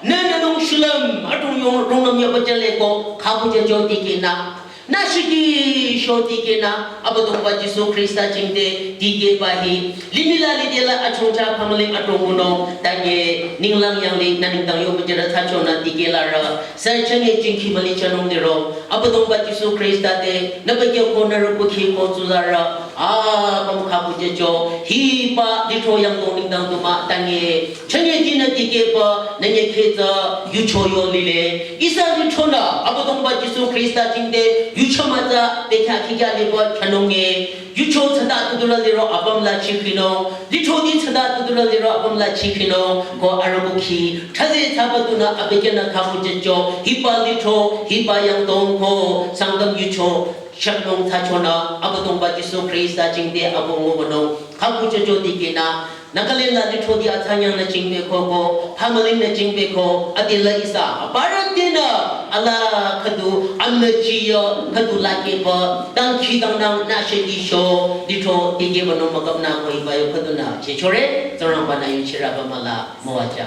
nü nü nung shulam, atong yong rongnüm yoba jaleko, khabu jajo dikehna. Nü shiki sho dikehna, Abüdongba Jisu Khrista jingte dikehba hi, limih la lide la achongcha pamaling atong mono, tange ninglang yangli nü nengdang yoba jara thsachonü dikehlarü, sa chenge jingkhi mali chanung liro, Abüdongba Jisu Khrista te, nü bekyo ko nü rüpukhi ko tsularü, apüm khabu jajo, hiba litho yangdong nengdang duma, tange, chanye dinü dikehba, nü nyekhe tsü, yucho yo lile. Ihsa yuchonü, Abüdongba Jisu Khrista jingte, yucho mütsa, bekya kikya liba, khanonge. Yucho tsada tudura liro, apüm la chikhinung. Litho di tsada tudura liro, apüm la chikhinung. Ko arübukhi, thaze thsaba tunü, abekyanü khabu jajo. Hiba litho, hiba yangdong ko, sangdam yucho, shaknung thsachonü, Abüdongba Jisu Khrista jingte, abu ngu wünung. Khabu jajo dikehna, Nagaland la litho di athsanyang nü jingbe koko, pamaling nü jingbe ko, adila ihsa, aparü dinü, ala khüdu, amüjiyo, khüdu lakeba, dangkhidangnang nü shekisho, litho dikehba nung mükapnü ko iba yo khüdunü, chechore, Tsingrangba nü yuchiraba müla, müwajü.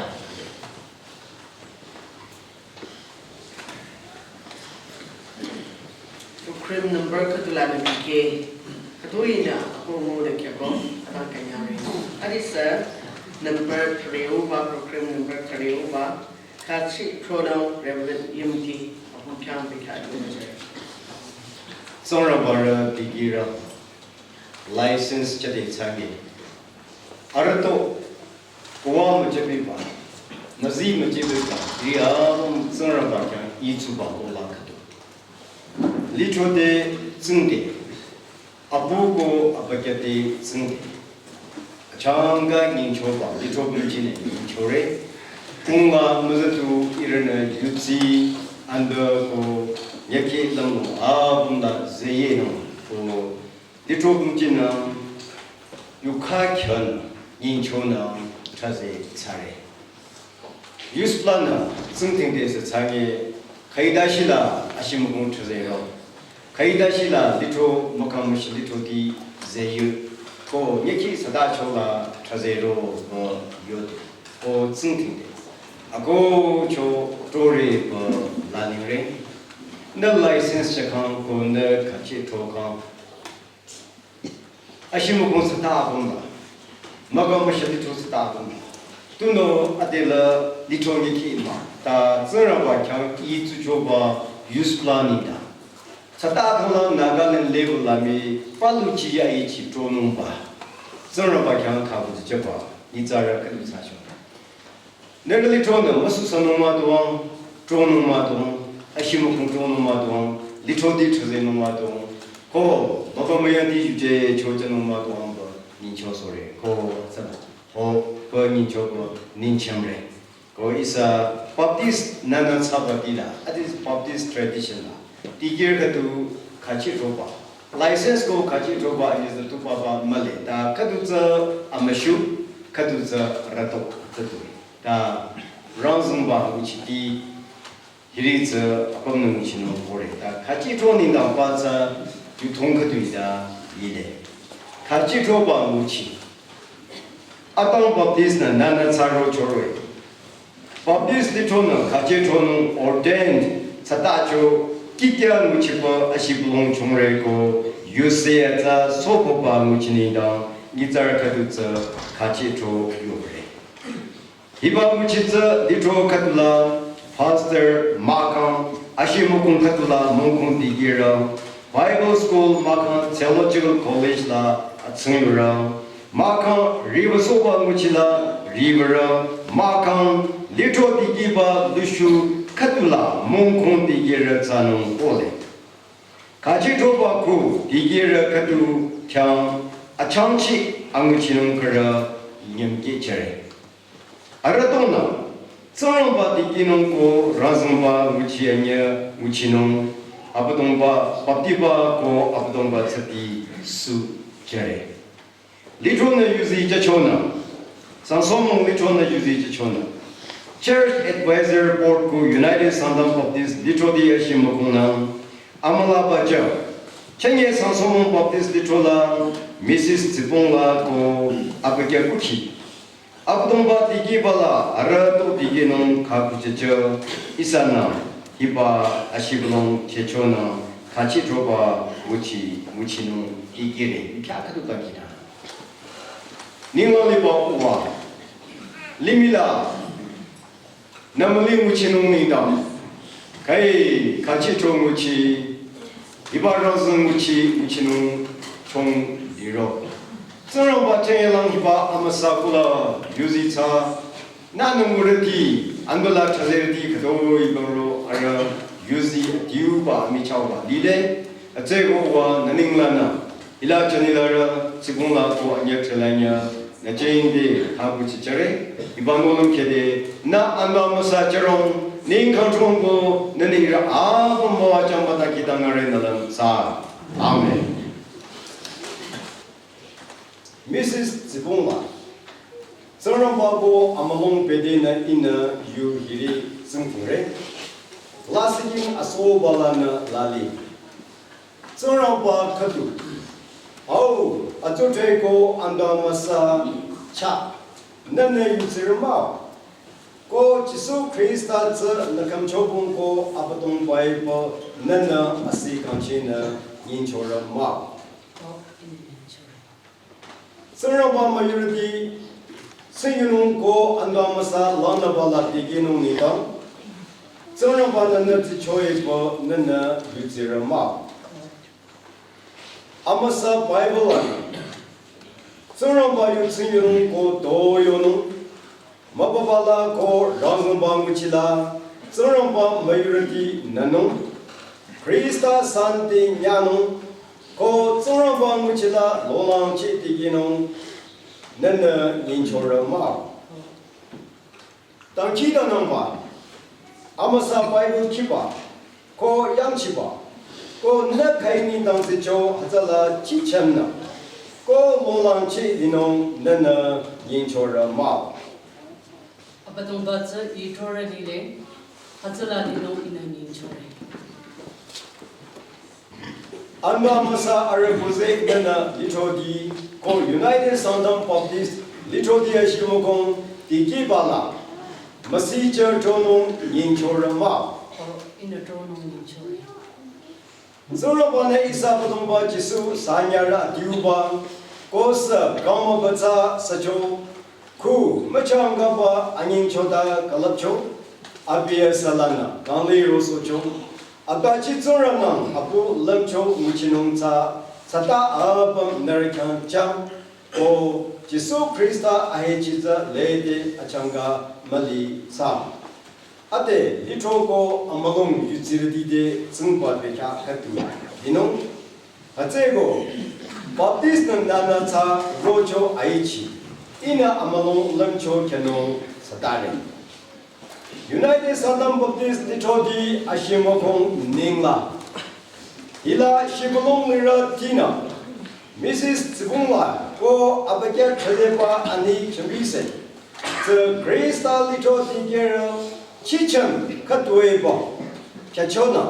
Program number khüdu lanü bikeh, khüdu inü, ako ngu nü kyako, atang kanyari. Adisa number three uba, program number three uba, khachi pronoun Reverend Yimti, apu kyang bikha yunajai. Tsingrangba rü dikehra, license chade tsange. Arüto, kowa müchebeba, müzi müchebeba, ri apüm Tsingrangba khyang itsuba kola khüdu. Litho te tsingde, apu ko abükyü te tsingde. Achangka nyingchoba, litho bümjinü nyingchore. Kunga müzütu ihrünü yutsi, anda ko nyakhe lango, apüm la zeyenung ko Litho bümjinü yukha khyang nyingchonü thaze thsare. Youth plan nü tsingdhingde sü thsange khaidashila ashimükhong thazero. Khaidashila litho mükhang müshi litho di zeyu. Ko nyekhi sadachola thazero ba yode. Ko tsingdhingde. Ako cho tore ba laningre. Nü license chakhang ko nü khachi throkhang. Ashimükhong sata apüm la. Mükhang müshi litho sata apüm la. Tunüo adela litho nyekhi mah. Ta Tsingrangba khyang itsuchoba youth plan nengdang. Sata khangla Nagaland level la mi palu chiya ichi tronungba. Tsingrangba khyang khabu chaba. Nyitsarü khüdu thsacho. Nührü lithronü müsusanung mah tuang, tronung mah tuang, ashimükhong tronung mah tuang, lithro di thrazenung mah tuang, ko, baba maya di yuje chochanung mah tuang ba, nyingcho sore, ko, sana, ko, ko nyingcho ko, nyingchamre. Ko ihsa Baptist nana tsaba di la, that is Baptist tradition la. Tikir khüdu khachi roba. License ko khachi roba, ani zatu papa male. Ta khüdu tsü amashu, khüdu tsü rato, khüdu. Ta rangzungba nguchiti Hiri tsü apümnü nguchinung kore ta khachi tro nengdang pa tsü yu thong khütoi ta lile. Khachi tro ba nguchi. Atang Baptist nü nana tsaro chore. Baptist lithro nü khachi tro nung ordained tsüta cho kikya nguchipa ashibülung chongre ko yusi atsa sopo ba nguchi nengdang nyitsarü khüdu tsü khachi tro yore. Hiba nguchi tsü lithro khüdu la pastor mahkhang ashimokong khüdu la mongkong dikehrü Bible school mahkhang theological college la atsingurü mahkhang riwü soba nguchi la riwürü mahkhang lithro dikehba lushu khüdu la mongkong dikehrü tsünung kole. Khachi tro ba khu dikehrü khüdu khyang achangchi anguchinung khürü nyümkeh chere. Arüh tonü, Tsingrangba dikehnung ko rangzüngba nguchi anyü nguchinung, Abüdongba baptiba ko Abüdongba tsüti su chere. Lithro nü yuzi jachonü, Sangsomung lithro nü yuzi jachonü. Church Advisor Board ko United Sangtam Baptist lithro di ashimokong nü, amüla ba ja. Chanye Sangsomung Baptist lithro la, Missus Tsipong la ko abükyü kuchi. Abüdongba dikehba la arüh to dikehnung kha kucheche ihsanü hiba ashibülung chechonü khachi tro ba nguchi nguchinung dikehre kya khüdu ba kina. Ninglang liba uwa limih la nü müli nguchinung nengdang. Kai khachi tro nguchi, hiba rangzüng nguchi, nguchinung chong liro. Tsingrangba chengyelang hiba amüsa kula yuzi tsü, nü nü ngurüti, anbala thalerüti khütoi bangro arüh yuzi adiuba amichauba lile, atsüko uwa nü ninglanü. Hila chanilarü, Tsipong la ko anyü chelanya, nü chengde, kha nguchi chere, hiba nohlüm khede, nü anba amüsa cherong, ning kangchong ko, nü nirü apüm müwajüng bata kidang are nü lüm sa. Amen. Missus Tsipong la, Tsingrangba ko amülung pede nü ihnü yu hiri tsingfungre, lasih king asoba lanü lali. Tsingrangba khüdu. Au, atsudhre ko anba amüsa chah, nühnü yutsirü mah-o. Ko Jisu Khrista tsü nü khümchobung ko Abüdongba-i pü nühnü asi kangchinü nyingchorü mah-o. Tsingrangba müyurüti, tsingyunung ko anba amüsa langnüba la dikehnung nengdang. Tsingrangba nühnü tsicho-i pü nühnü yutsirü mah-o. Amüsa Bible la, Tsingrangba yu tsingyunung ko toyonung, mübüba la ko rangzüngba nguchi la, Tsingrangba müyurüti nünung, Khrista santi nyanung, ko Tsingrangba nguchi la lolangchi dikehnung, nühnü nyingchorü mah-o. Dangkhidangnangba, amüsa Bible khiba, ko yangchiba, ko nü khaini dangsicho hütsüla chichamnü, ko lolangchi linung nühnü nyingchorü mah-o. Abüdongba tsü ithorü lile, hütsüla linung ihnü nyingchore. Anba amüsa arüh buze nühnü lithroti ko United Sangtam Baptist lithroti ashimokong dikehba la, müsicheh tronung nyingchorü mah-o. Ihnü tronung nyingchore. Tsingrangba-nü ihsa Abüdongba Jisu sanyarü adiuba, ko sü kangmübü tsü sücho, khu müchangkaba anyingchota külüpcho, abi asülanü kangli rosohcho, atbachi Tsingrangba-nü apu lümcho nguchinung tsü, tsüta apüm nührü khyang chang, ko Jisu Khrista ahechi tsü lede achangka müli tsü. Ade lithro ko amülung yutsirüti te tsingba bekhyah khüdu linung. Hütsüeko, Baptist nü nünü tsü rocho aichi, ihnü amülung lümcho khyünung sütare. United Sangtam Baptist lithroti ashimokong ningla, hila shibülung lirütinü, Missus Tsibungla ko abükyü thaliba ani chümbise, tsü Khrista lithroti kerü chicham khütoi ba, Kyachonü,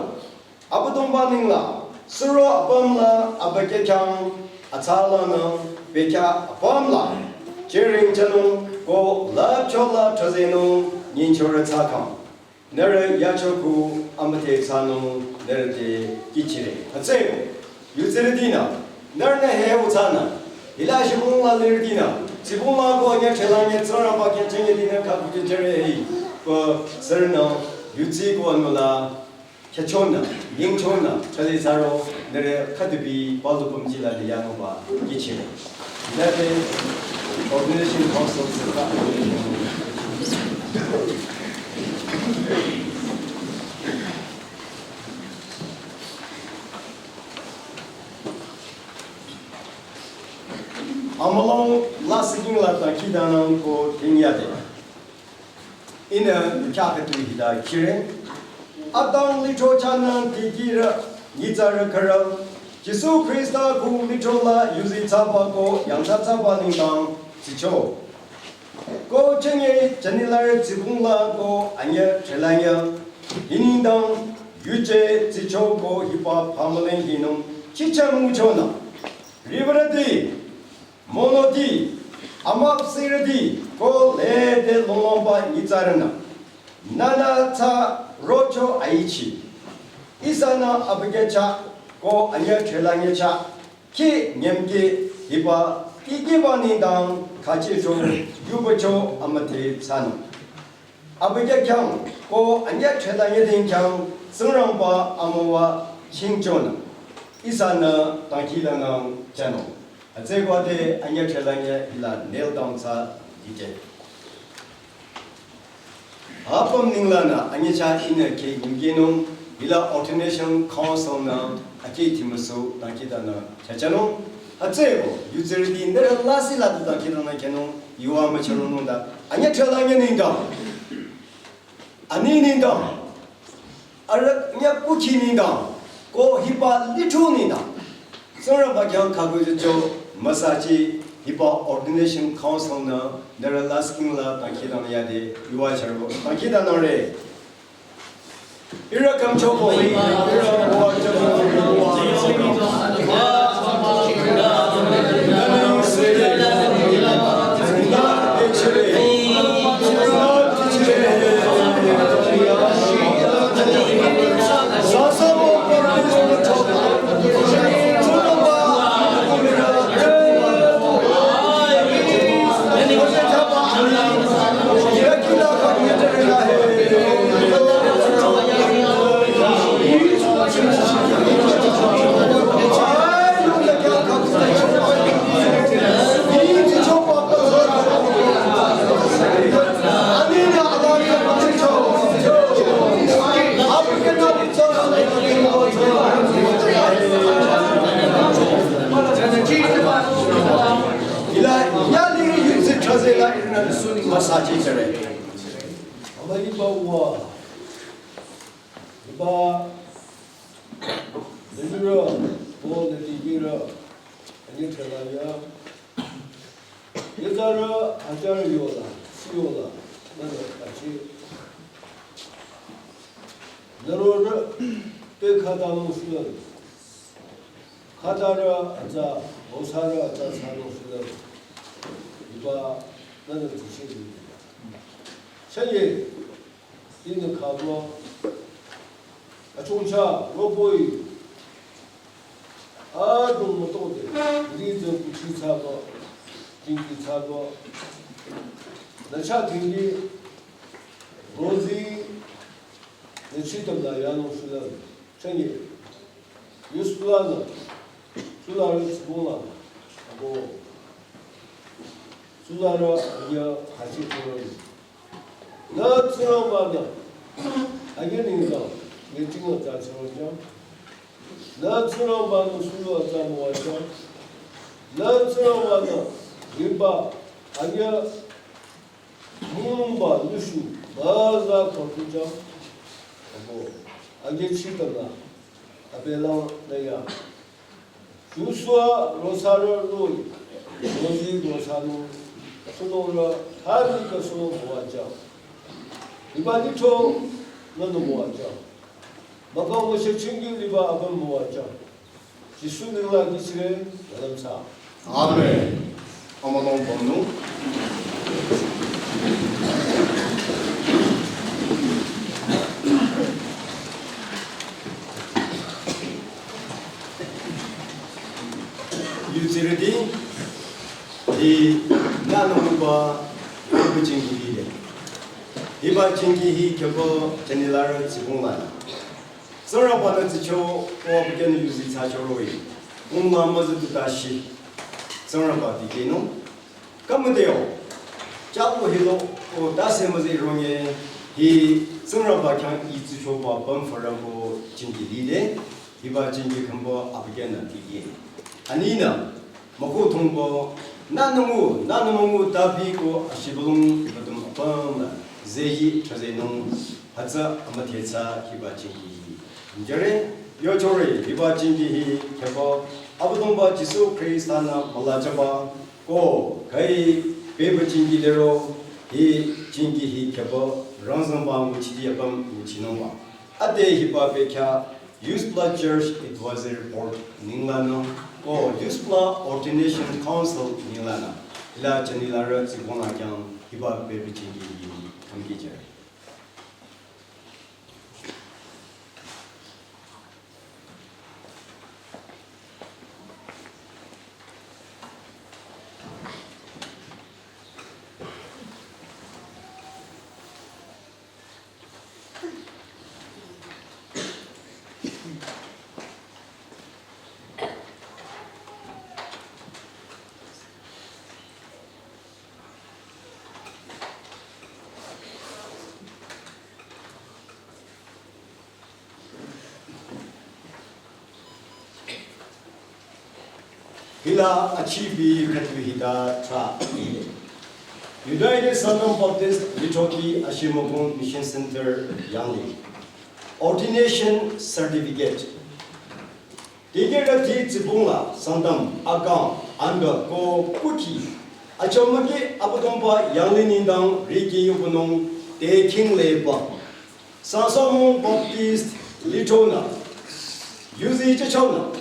Abüdongba nengla, suro apümla abükyü khyang, atsalanü, bekhyah apümla, jüring jünung, ko lüpchola thrazenung, nyingchorü thsakhang. Nührü yacho kuh amüdhe thsanung, nührü te kihchire. Hütsüeko, yutsirütinü, nührünü he uthsanü, hila shibungla lirütinü, shibungla ko anya chelang ye tsora ba kya chenge dinü ka kuh jüre hei, ko sürünü, yutsi ko anula, Kyachonü, nyingchonü, chale saro, nührü khüdubi, palu pümjila liyanungba, kihchire. Nührü, Ordination Council sürü. Amülung lasih nengla dangkhidangnang ko tingyade. Ihnü nü khyakütü hita kihre. Atang lithro chahnü dikehrü, nyitsarü khürü, Jisu Khrista kuh lithrola yuzi thsaba ko yangthsa thsaba nengdang tsicho. Ko chenge jünirü shibungla ko anya chelanya, hi nengdang yuje tsicho ko hiba pamüling hinung chicha nguchonü. Riwürüti, monoti, amüpsirüti, ko lede longmüba nyitsarünü. Nühnü thsa rocho aichi. Ihsanü abükyü chah, ko anya chelanya chah, khi nyümki hiba, tikehba nengdang khachicho, yubacho amüdhe thsanung. Abükyü khyang, ko anya chelanya ding khyang, Tsingrangba amüwa chingchonü. Ihsanü dangkhidangnang jünung. Hütsüeko ade anya chelanya hila kneel down thsa dike. Apüm nenglanü anya chah ihnü khe nyingkehnung hila Ordination Council nü akhi thimüsu dangkhidangnang chachanung. Hütsüeko, yutsirüti nührü lasih la du dangkhidangnang khehnung, yuva müchürunung da. Anya chelanya nengdang. Ani nengdang, arüh nyakukhi nengdang, ko hiba lithro nengdang. Tsingrangba khyang khükuh jücho müsachi hiba Ordination Council nü, nührü lasih nengla dangkhidangnang yade, yuva charo, dangkhidangnangre. Ihrü kümchobo, ihrü Ila, ya ni yutsi trazela ihrünü suni müsachi chere. Ama iba wa, iba, nührü, o nührü, ani thalaya. Nyitsarü hajar yola, si yola, nührü achi. Nührü te khüta müsülüm. Khütarü atsa, rosarü atsa thsa müsülüm. Iba nührü tüshe. Cheye, ihnü khübü, achungcha, roboy, adrong mütode, ri zü kuchi thsaba, jingki thsaba, nü chah tingki, rozi, nü chitamla yanung shulüm, chanye, yuslanü, sularü tsibula, abo, sularü ya hachi kurang. Nü Tsingrangba nü, agi nengdang, nge tingla ta Tsingrangba. Nü Tsingrangba nü sulu atsa müwajang. Nü Tsingrangba nü, rimba, agi mungba nüshu, baza khakujang. Abo, agi chitala, abelang naya. Joshua rosarü roh-i, rozi rosarü, sünongrü, hari ka sünong müwajang. Iba nitho, nünü müwajang. Mükang müshe chingki liba apüm müwajüng. Jisu ninglang kihchire, yalümsa. Amen. Amülung pümnung. Yutsirüti, hinü nümüba, hiba chingki hi de. Hiba chingki hi khebo chanilarü tsibong la. Tsingrangba-nü tsicho, ko abükyünü yuzi thsacho roh-i. Kung la müzüdu tashi. Tsingrangba dikehnung. Kamüdeo. Chaplo hilo, ko tase müzü ronye, hi Tsingrangba khyang i tsichoba püm fürübo chingki lile, hiba chingki khümbo abükyünü dikeh. Aninü, mükoh thongbo, nü nüngu, nü nümüngu tabi ko ashibülung badum apüm la, zeyi chazenung, hütsü amüdhetsa hiba chingki hi. Njere, yochore, hiba chingki hi, khebo, Abüdongba Jisu Khrista-nü mülajüba, ko, khai, beba chingki lero, hi, chingki hi khebo, rangzangba nguchiti apüm nguchinungba. Ade hiba bekhyah, Youth Pla Church Advisory Board ninglanü, ko, Youth Pla Ordination Council ninglanü, hila chanilarü tsibong la khyang, hiba beba chingki hi, khümki jüre. Hila achibi khüdu hita tra. United Sangtam Baptist Lithoki Ashimokong Mission Center Yangli. Ordination Certificate. Dikehrüti tsibong la Sangtam, akang, anda ko kuki. Achomaki Abüdongba Yangli nengdang riki yubunung te king leba. Sangsomo Baptist Lithonü, yuzi chachonü,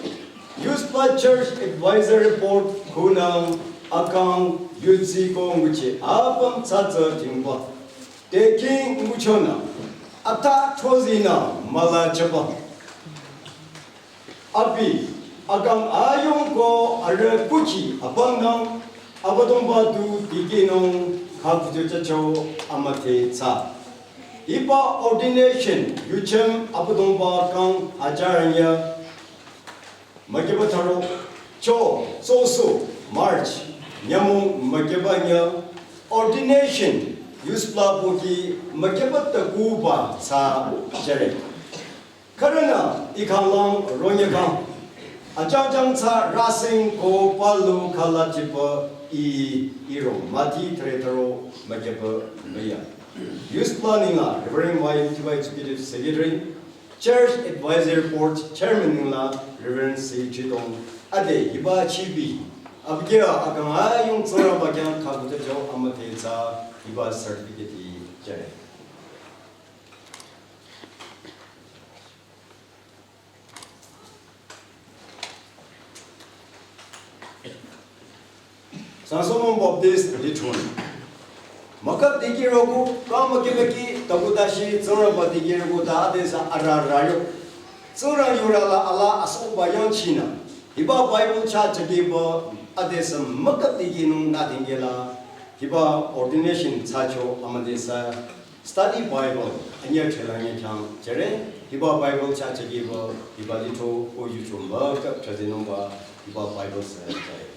Youth Pla Church Advisory Board khunang akang yuzi ko nguchi apüm tsatsa tingba. Te king nguchonü, ata chozinü mülajüba. Abi, akang ayung ko arüh kuki abang nang, Abüdongba du dikehnung khakujo chacho amüdhetsa. Hiba ordination yuchüm Abüdongba kang ajaranya, mükiba tharo, cho, soso, March, nyümong mükiba nya, ordination, Youth Pla boki, mükiba takuba sa jüre. Khürünü, i khanglang, ronyakang. Achangchang tsü rasing ko palu khala chipa i, iro, mati thre tharo, mükiba, müya. Youth Pla ningla, Reverend Y M T Y Executive Secretary, Church Advisory Board Chairman ningla, Reverend C Chitong, ade, hiba chibi. Abükyü, akang ayung Tsingrangba khyang khakujo amüdhetsa, hiba certificate jüre. Sangsomo Baptist Lithon. Mükap dikehroku, kang mükimüki, taku tashi, Tsingrangba dikehroku ta adesü arüh arüh yo. Tsingrang yurü la alaa asohba yangchinü. Hiba Bible chah chakiba adesü mükap dikehnung nü dingkehla. Hiba ordination thsacho amüdesü. Study Bible, anyüh thela anyüh khyang jüre, hiba Bible chah chakiba, hiba litho ko yuchomba, kap chazinungba, hiba Bible sü jüre.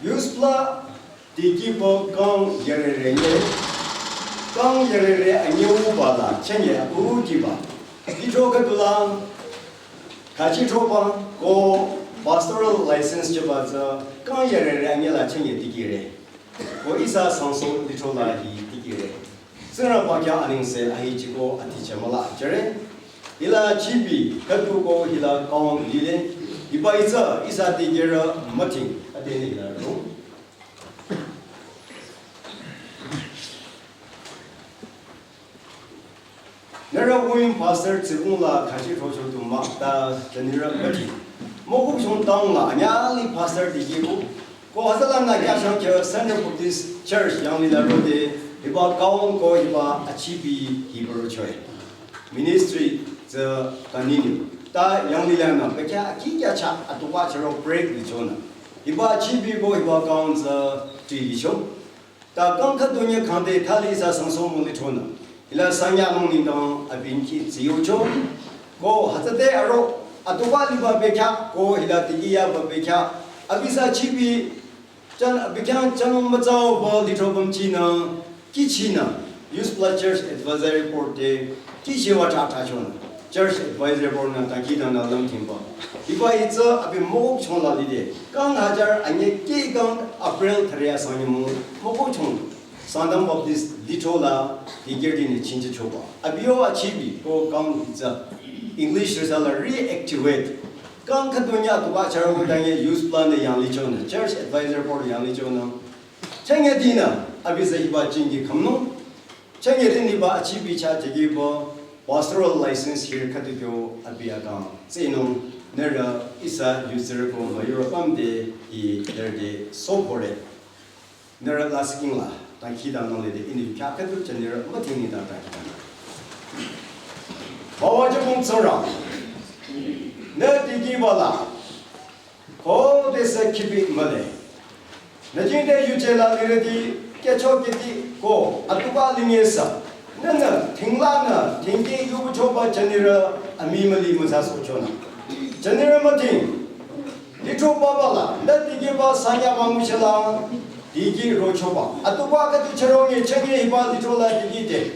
Youth Pla dikehbo kang yarere nye, kang yarere anyüuba la chünye apu kiba. Litho khüdula khachi throba ko pastoral license jüba tsü kang yarere anyüh la chünye dikehre. Ko ihsa sangso litho la hi dikehre. Tsingrangba khyang anengse ahechi ko atiche müla jüre. Hila chibi khüdu ko hila kang lile. Hiba itsa ihsa dikehrü müthing adeni hila ro. Nührü women pastor tsibung la khachi throcho du mah ta jünirü müthing. Mokokchung town la anyali pastor dikehko. Ko hütsüla nü khyang shang kyo Central Baptist Church yanglila rode, hiba kang ko hiba achibi hiba rochoe. Ministry tsü continue. Ta yanglila nü, bekhyah akikya chah atuba charo break lichonü. Hiba achibi ko hiba kang tsü tui licho. Ta kang khüdu nye khangde thali ihsa sangso mung lichonü. Hila sangya mung nengdang abinki tsiyocho. Ko hütsüde aro atuba liba bekhyah ko hila dikeh yaba bekhyah. Abi ihsa chibi chan abi khyang chanung mütsauba litro bamchinü, kihchinü, Youth Pla Church Advisory Board te, kihchiwa cha thachonü, Church Advisory Board nü dangkhidangnang lümthingba. Hiba itsa abi mokokchung la lide, kang hajar anyekhi kang April thüre asang nyümong, mokokchung Sangtam Baptist litro la dikehrütinü chinchichoba. Abi yo achibi ko kang itsa English rüsa la reactivate. Kang khüdu nye atuba charo kudanye Youth Pla nü yanglichonü, Church Advisory Board yanglichonü. Changyatinü abi ihsa hiba chingi khamnung. Changyatinü hiba achibi chah jükibo pastoral license here khüdu kyo abi akang. Tsinung nührü ihsa youth circle müyurü pümde hi lerde sopore. Nührü lasih king la, dangkhidangnang lide ini kya khüdu jünirü müthing nengdang dangkhidangnang. Bawa jübung Tsingrang. Nü dikehba la. Khodesü khibi mühle. Nü jingte yuje la lirüti, kehcho kihti ko, atuba lingesü. Nünü, thinglanü, thingkeh yubuchoba jünirü, amii müli mütsa sochonü. Jünirü müthing. Litro baba la, nü dikehba sangya ba nguchila, dikeh rochoba. Atuba khüdu charo nye changye hiba litro la dikehde.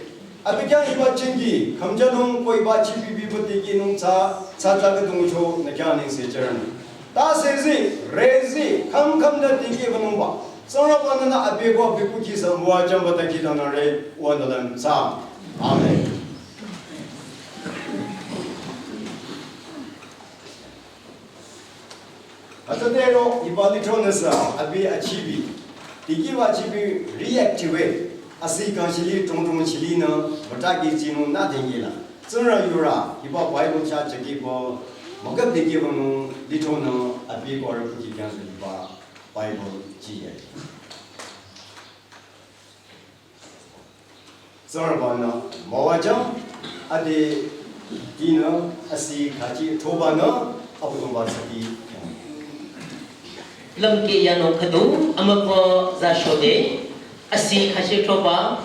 Abi khyang hiba chingi, khamjanung ko hiba chibi biba dikehnung tsü, tsü tsü khüdu ngucho nü khyang nengse jürenü. Ta sezi, rezi, kham kham nü dikehbanungba. Tsingrangba nünü abi ko abi kukhi sa müwajüngba dangkhidangnangre, wa nü lüm tsü. Amen. Hütsüdero hiba litro nüsü abi achibi, dikehba achibi reactivate, asi kang chili tong tong chili nü, bata ki chinung nü dengila. Tsingrang yurü, hiba Bible chah jükibo, mükap dikehbanung litro nü abi ko arüh kukhi khyang sü hiba Bible jiye. Tsingrangba nü müwajüng, ade dinü asi khachi throbanü Abüdongba sadi. Lümkeh yanung khüdu amüko za shode, asi khachi throba,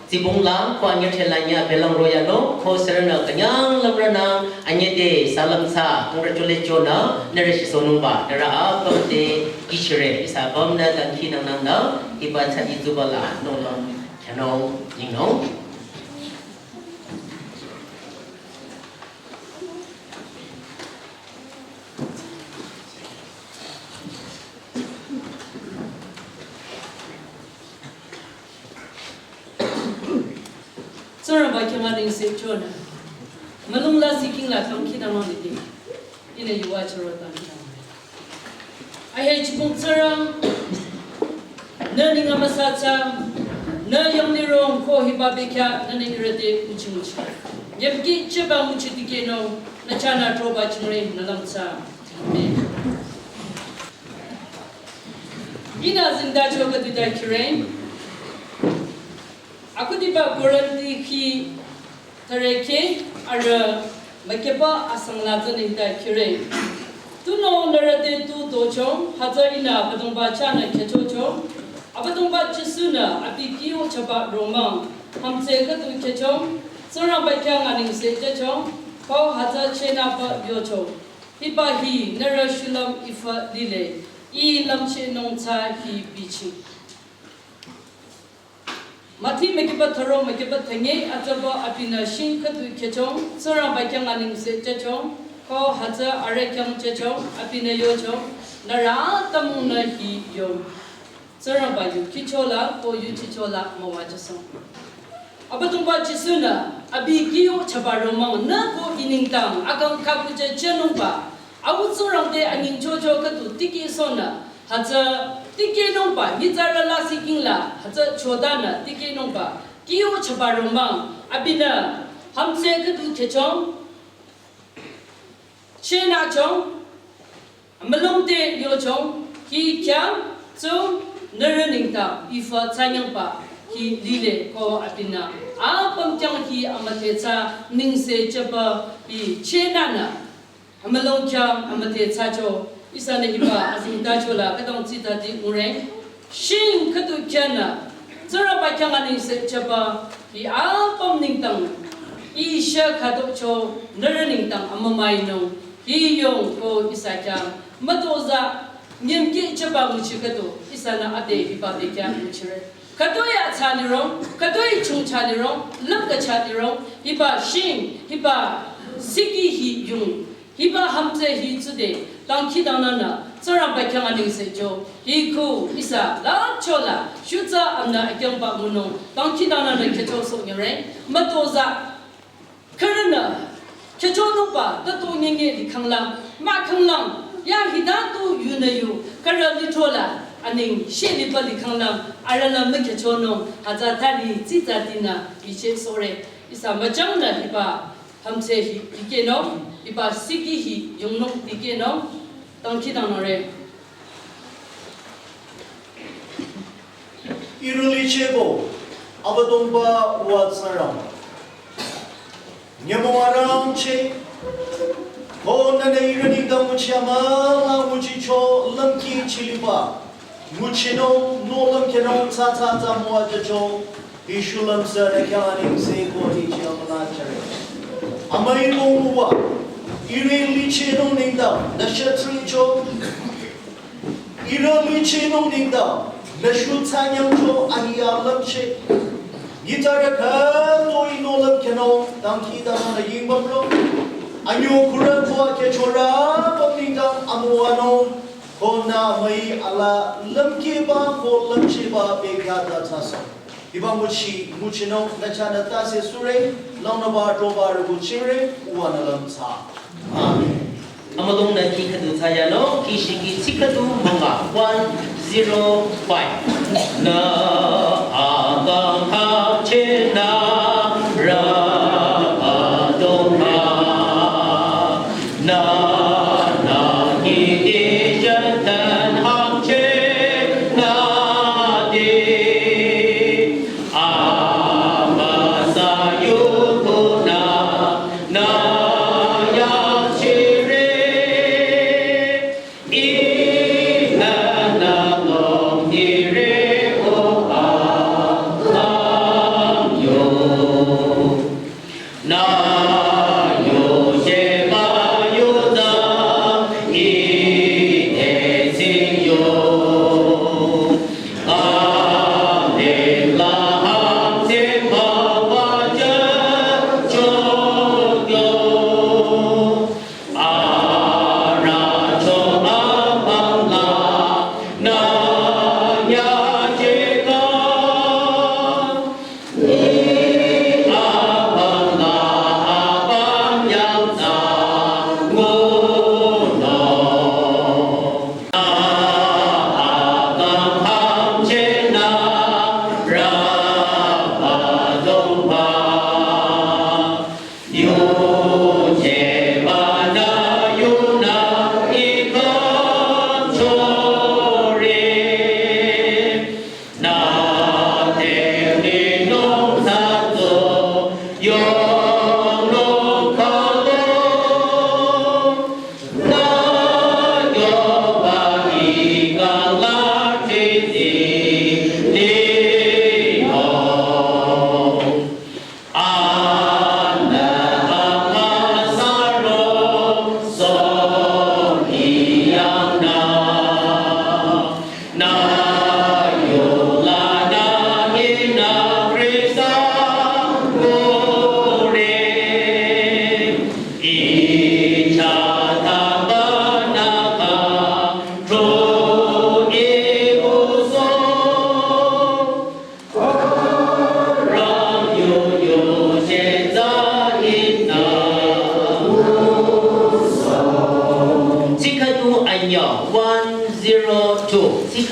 tsibung la ko anyüthela nya belang ro yanung ko sürünü künyang lümrünü anyüde salüm tsü congratulate chonü nührü shisohnungba nührü apüm te kihchire ihsa apümnü dangkhidangnangnü hiba tsü izuba la nolüm. Khyünung, nyingnung. Tsingrangba khyang anengse chonü. Mülung la siking la dangkhidangnang lide. Ihnü yuva chüro dangkhidangnang. Ahe chibong Tsingrang, nü neng amüsa tsü, nü yanglirong ko hiba bekhyah nü neng rede nguchi nguchi. Nyemki cheba nguchi dikehnung, nü chahnü throba chingre nü lümtsü. Amen. Ihnü zingda choka duda kireng. Akhudiba Korinthi khi thüre keh arüh mükyüba asang la tsünü hita kire. Tunüo nührü te tu dochong, hütsü ihnü Abüdongba chahnü khyüchochong, Abüdongba Jisu-nü abi kyo chaba romang, hümdhse khüdu khyüchong, Tsingrangba khyang anengse jüchong, ko hütsü chehnü pü yochong. Hiba hi nührü shulüm ifa lile, ih lümchehnung tsü hi bichi. Mati mükyüba thüro mükyüba thünye atsaba abinü shing khüdu khyüchong, Tsingrangba khyang anengse jüchong, ko hütsü arüh khyang jüchong, abinü yochong, nührü atümungnü hi yong. Tsingrangba yu khichola, ko yuchichola, müwajüsong. Abüdongba Jisu-nü abi kyo chaba romang nü ko i nengdang akang khükuche chenungba, Au Tsingrang te anyingchocho khüdu tikehsohnü, hütsü tikehnungba, nyitsarü lasih king la, hütsü chodanü tikehnungba, kyo chaba romang, abinü, hümdhse khüdu khechong, chenachong, amülung te yochong, hi khyang, tsü, nührü nengdang, ifa tsanyangba, hi lile ko abinü, apüm khyang hi amüdhe tsü, nengse chaba, hi chenanü, amülung khyang, amüdhe tsücho, ihsanü hiba, azingtacho la, khütang tsitati ngure, shing khüdu khyang nü, Tsingrangba khyang anengse chaba, hi apüm nengdang, isha khütocho, nührü nengdang amümainung, hi yong ko ihsa khyang, mütozah, nyemkeh chaba nguchi khüdu, ihsanü ade hiba te khyang nguchire. Khütoi atsa lirong, khütoi chungcha lirong, lümkacha lirong, hiba shing, hiba siki hi yung, hiba hümdhse hi tsude, dangkhidangnangnü, Tsingrangba khyang anengsecho, hi khu, ihsa, la chola, shutsa amnü akyangba ngunung, dangkhidangnangnü khecho sonyore, mütozah, khürünü, khechonungba, tato nyenye likhanglang, mahkhanglang, ya hita tu yunü yu, khürü litola, aneng, she liba likhanglang, arühnü mükhechonung, hütsü thali, tsitsatinü, iche sore, ihsa müchangnü hiba, hümdhse hi, dikehnung, hiba siki hi, yungnung, dikehnung, dangkhidangnangre. Ihrü lichehko, Abüdongba Uwa Tsingrang. Nyümong arangcheh, ko nühnü ihrü nengdang nguchi amüla nguchicho lümkhi chiliba, nguchinung, nü lümkhinung tsü tsü tsü müwajücho, hi shulüm sü nü khyang anengse ko hi chi amüla chare. Amüi Abüdongba Uwa, ihrü lichehnung nengdang, nü shütricho, ihrü lichehnung nengdang, nü shu tsanyangcho ahi alümcheh. Nyitsarü khütoi nü lümkhinung, dangkhidangnangnü yingbamro. Anyo khürü ko akhechorü, ko nengdang amüwanung, ko nü müi ala lümkhiba, ko lümchehba bekhyah ta thsasoh. Hiba nguchi, nguchinung, nü chahnü tase sure, langnüba, troba, rüguchire, Uwa nü lümthsa. Amen. Amülungnü khi khüdu thsayanung, khi shiki tsi khüdu münga, one zero five. Nü akang hangchehnü, rü adongba. Nü, nü, hiti jatan hangchehnü di. Amüsa yukunü, nü yangchire. Ih nü, nü longdire o.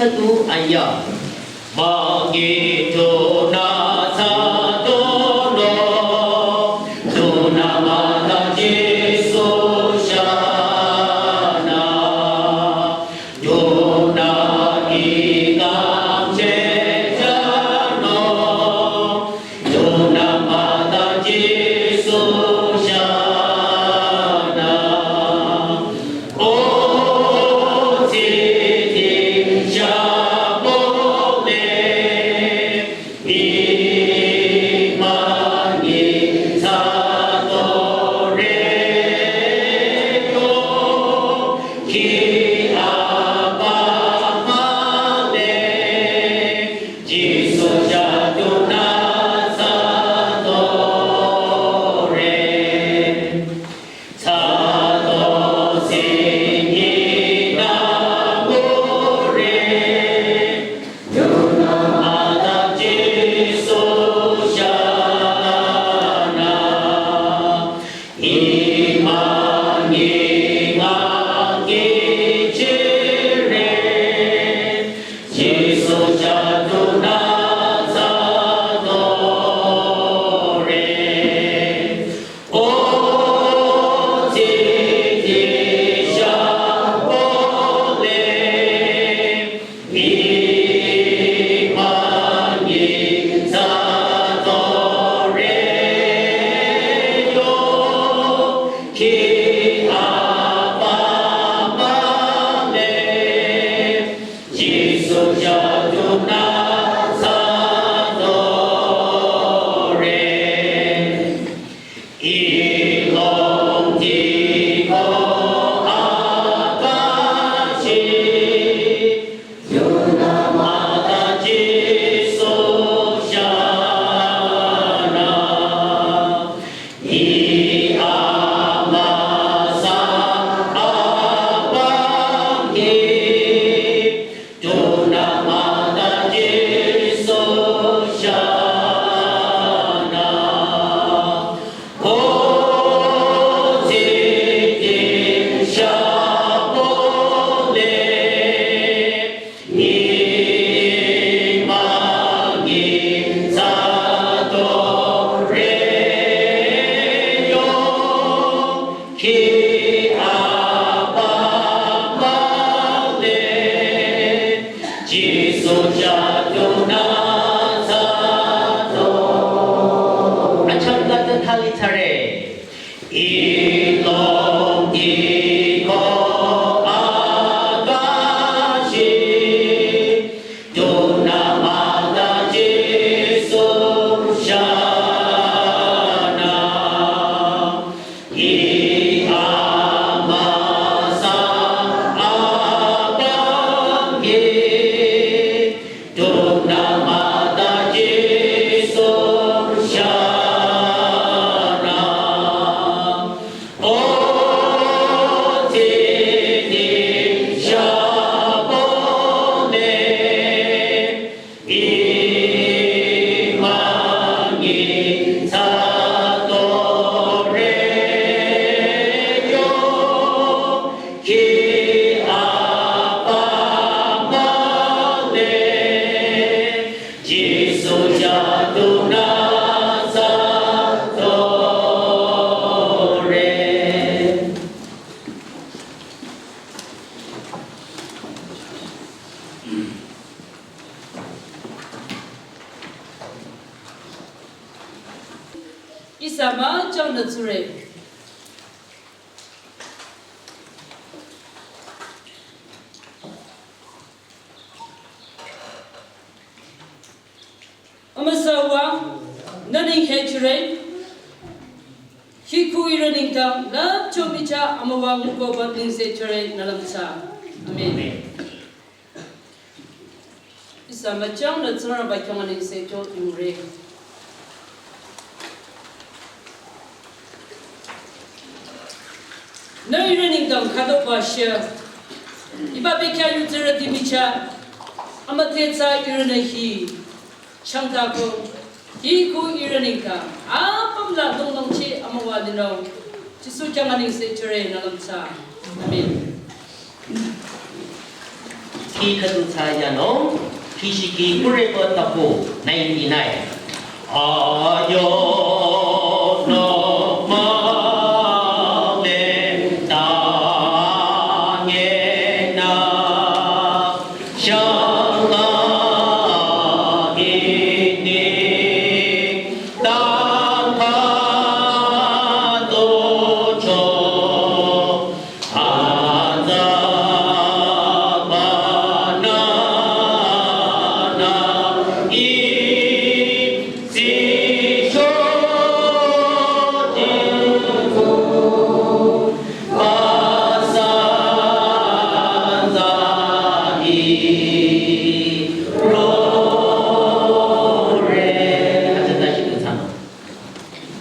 Tu aya. Magi tuna sa tono, tuna mata Jisu shana, tuna ikang chejano, tuna mata Jisu shana. O titi shabole, imani satore yo, ki abamale, Jisu jatuna satore. Sato sinyi na ngure, yuna mata Jisu shana. Imani ngangi chire, Jisu jatuna satore. O titi shabole, imani satore yo, ki abamale, Jisu jatuna satore. Ilong tiko akashi, yuna mata Jisu shana. I amasa abangi, tuna mata Jisu shana. O titi shabole, imani satore yo, ki abamale, Jisu jatuna satore. Acham kata thali thare. Ilong tiko akashi, tuna mata Jisu shana. I amasa abangi, tuna mata Jisu shana. O titi shabole, imani satore yo, ki abamale, Jisu jatuna satore. Ihsa müchang nü tsure. Amüsa wa, nü neng kheh chire. Hiku ihrü nengdang lüpcho michah amüwa nguko ba nengse chire nü lümsa. Amen. Ihsa müchang nü Tsingrangba khyang nengse cho yungre. Nü ihrü nengdang khütoba shü. Hiba bekhyah yutsürüti michah. Amüdhethsa ihrünü hi. Changtako. Hiku ihrü nengdang. Apüm la dongdong chi amüwa linung. Jisu khyang nengse chire nü lümsa. Amen. Khüdu thsa yanung, Kishiki Kureko Tapu, ninety-nine. Ayo no ma le ta nge na, sha la ini ta ka do cho.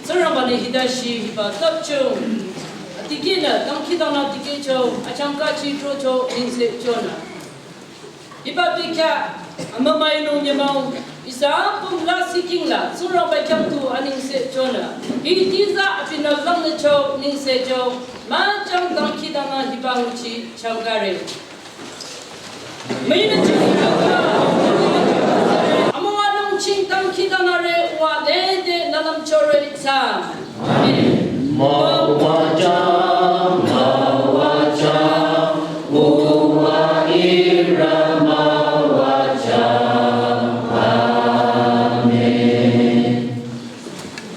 Tsingrangba-nü hita shi hiba tsapcho. Adikehnü dangkhidangnang dikehcho, achangka chi throcho, nengse chonü. Hiba bekhyah, amümainung nyümong, ihsa apüm la siking la, Tsingrangba khyang tu anengse chonü. Hitiza abinü langnücho, nengse cho, müchang dangkhidangnang hiba nguchi changkare. Müinü changkare. Amüwanung ching dangkhidangnangre wa lede nü lümchore tsü. Amen.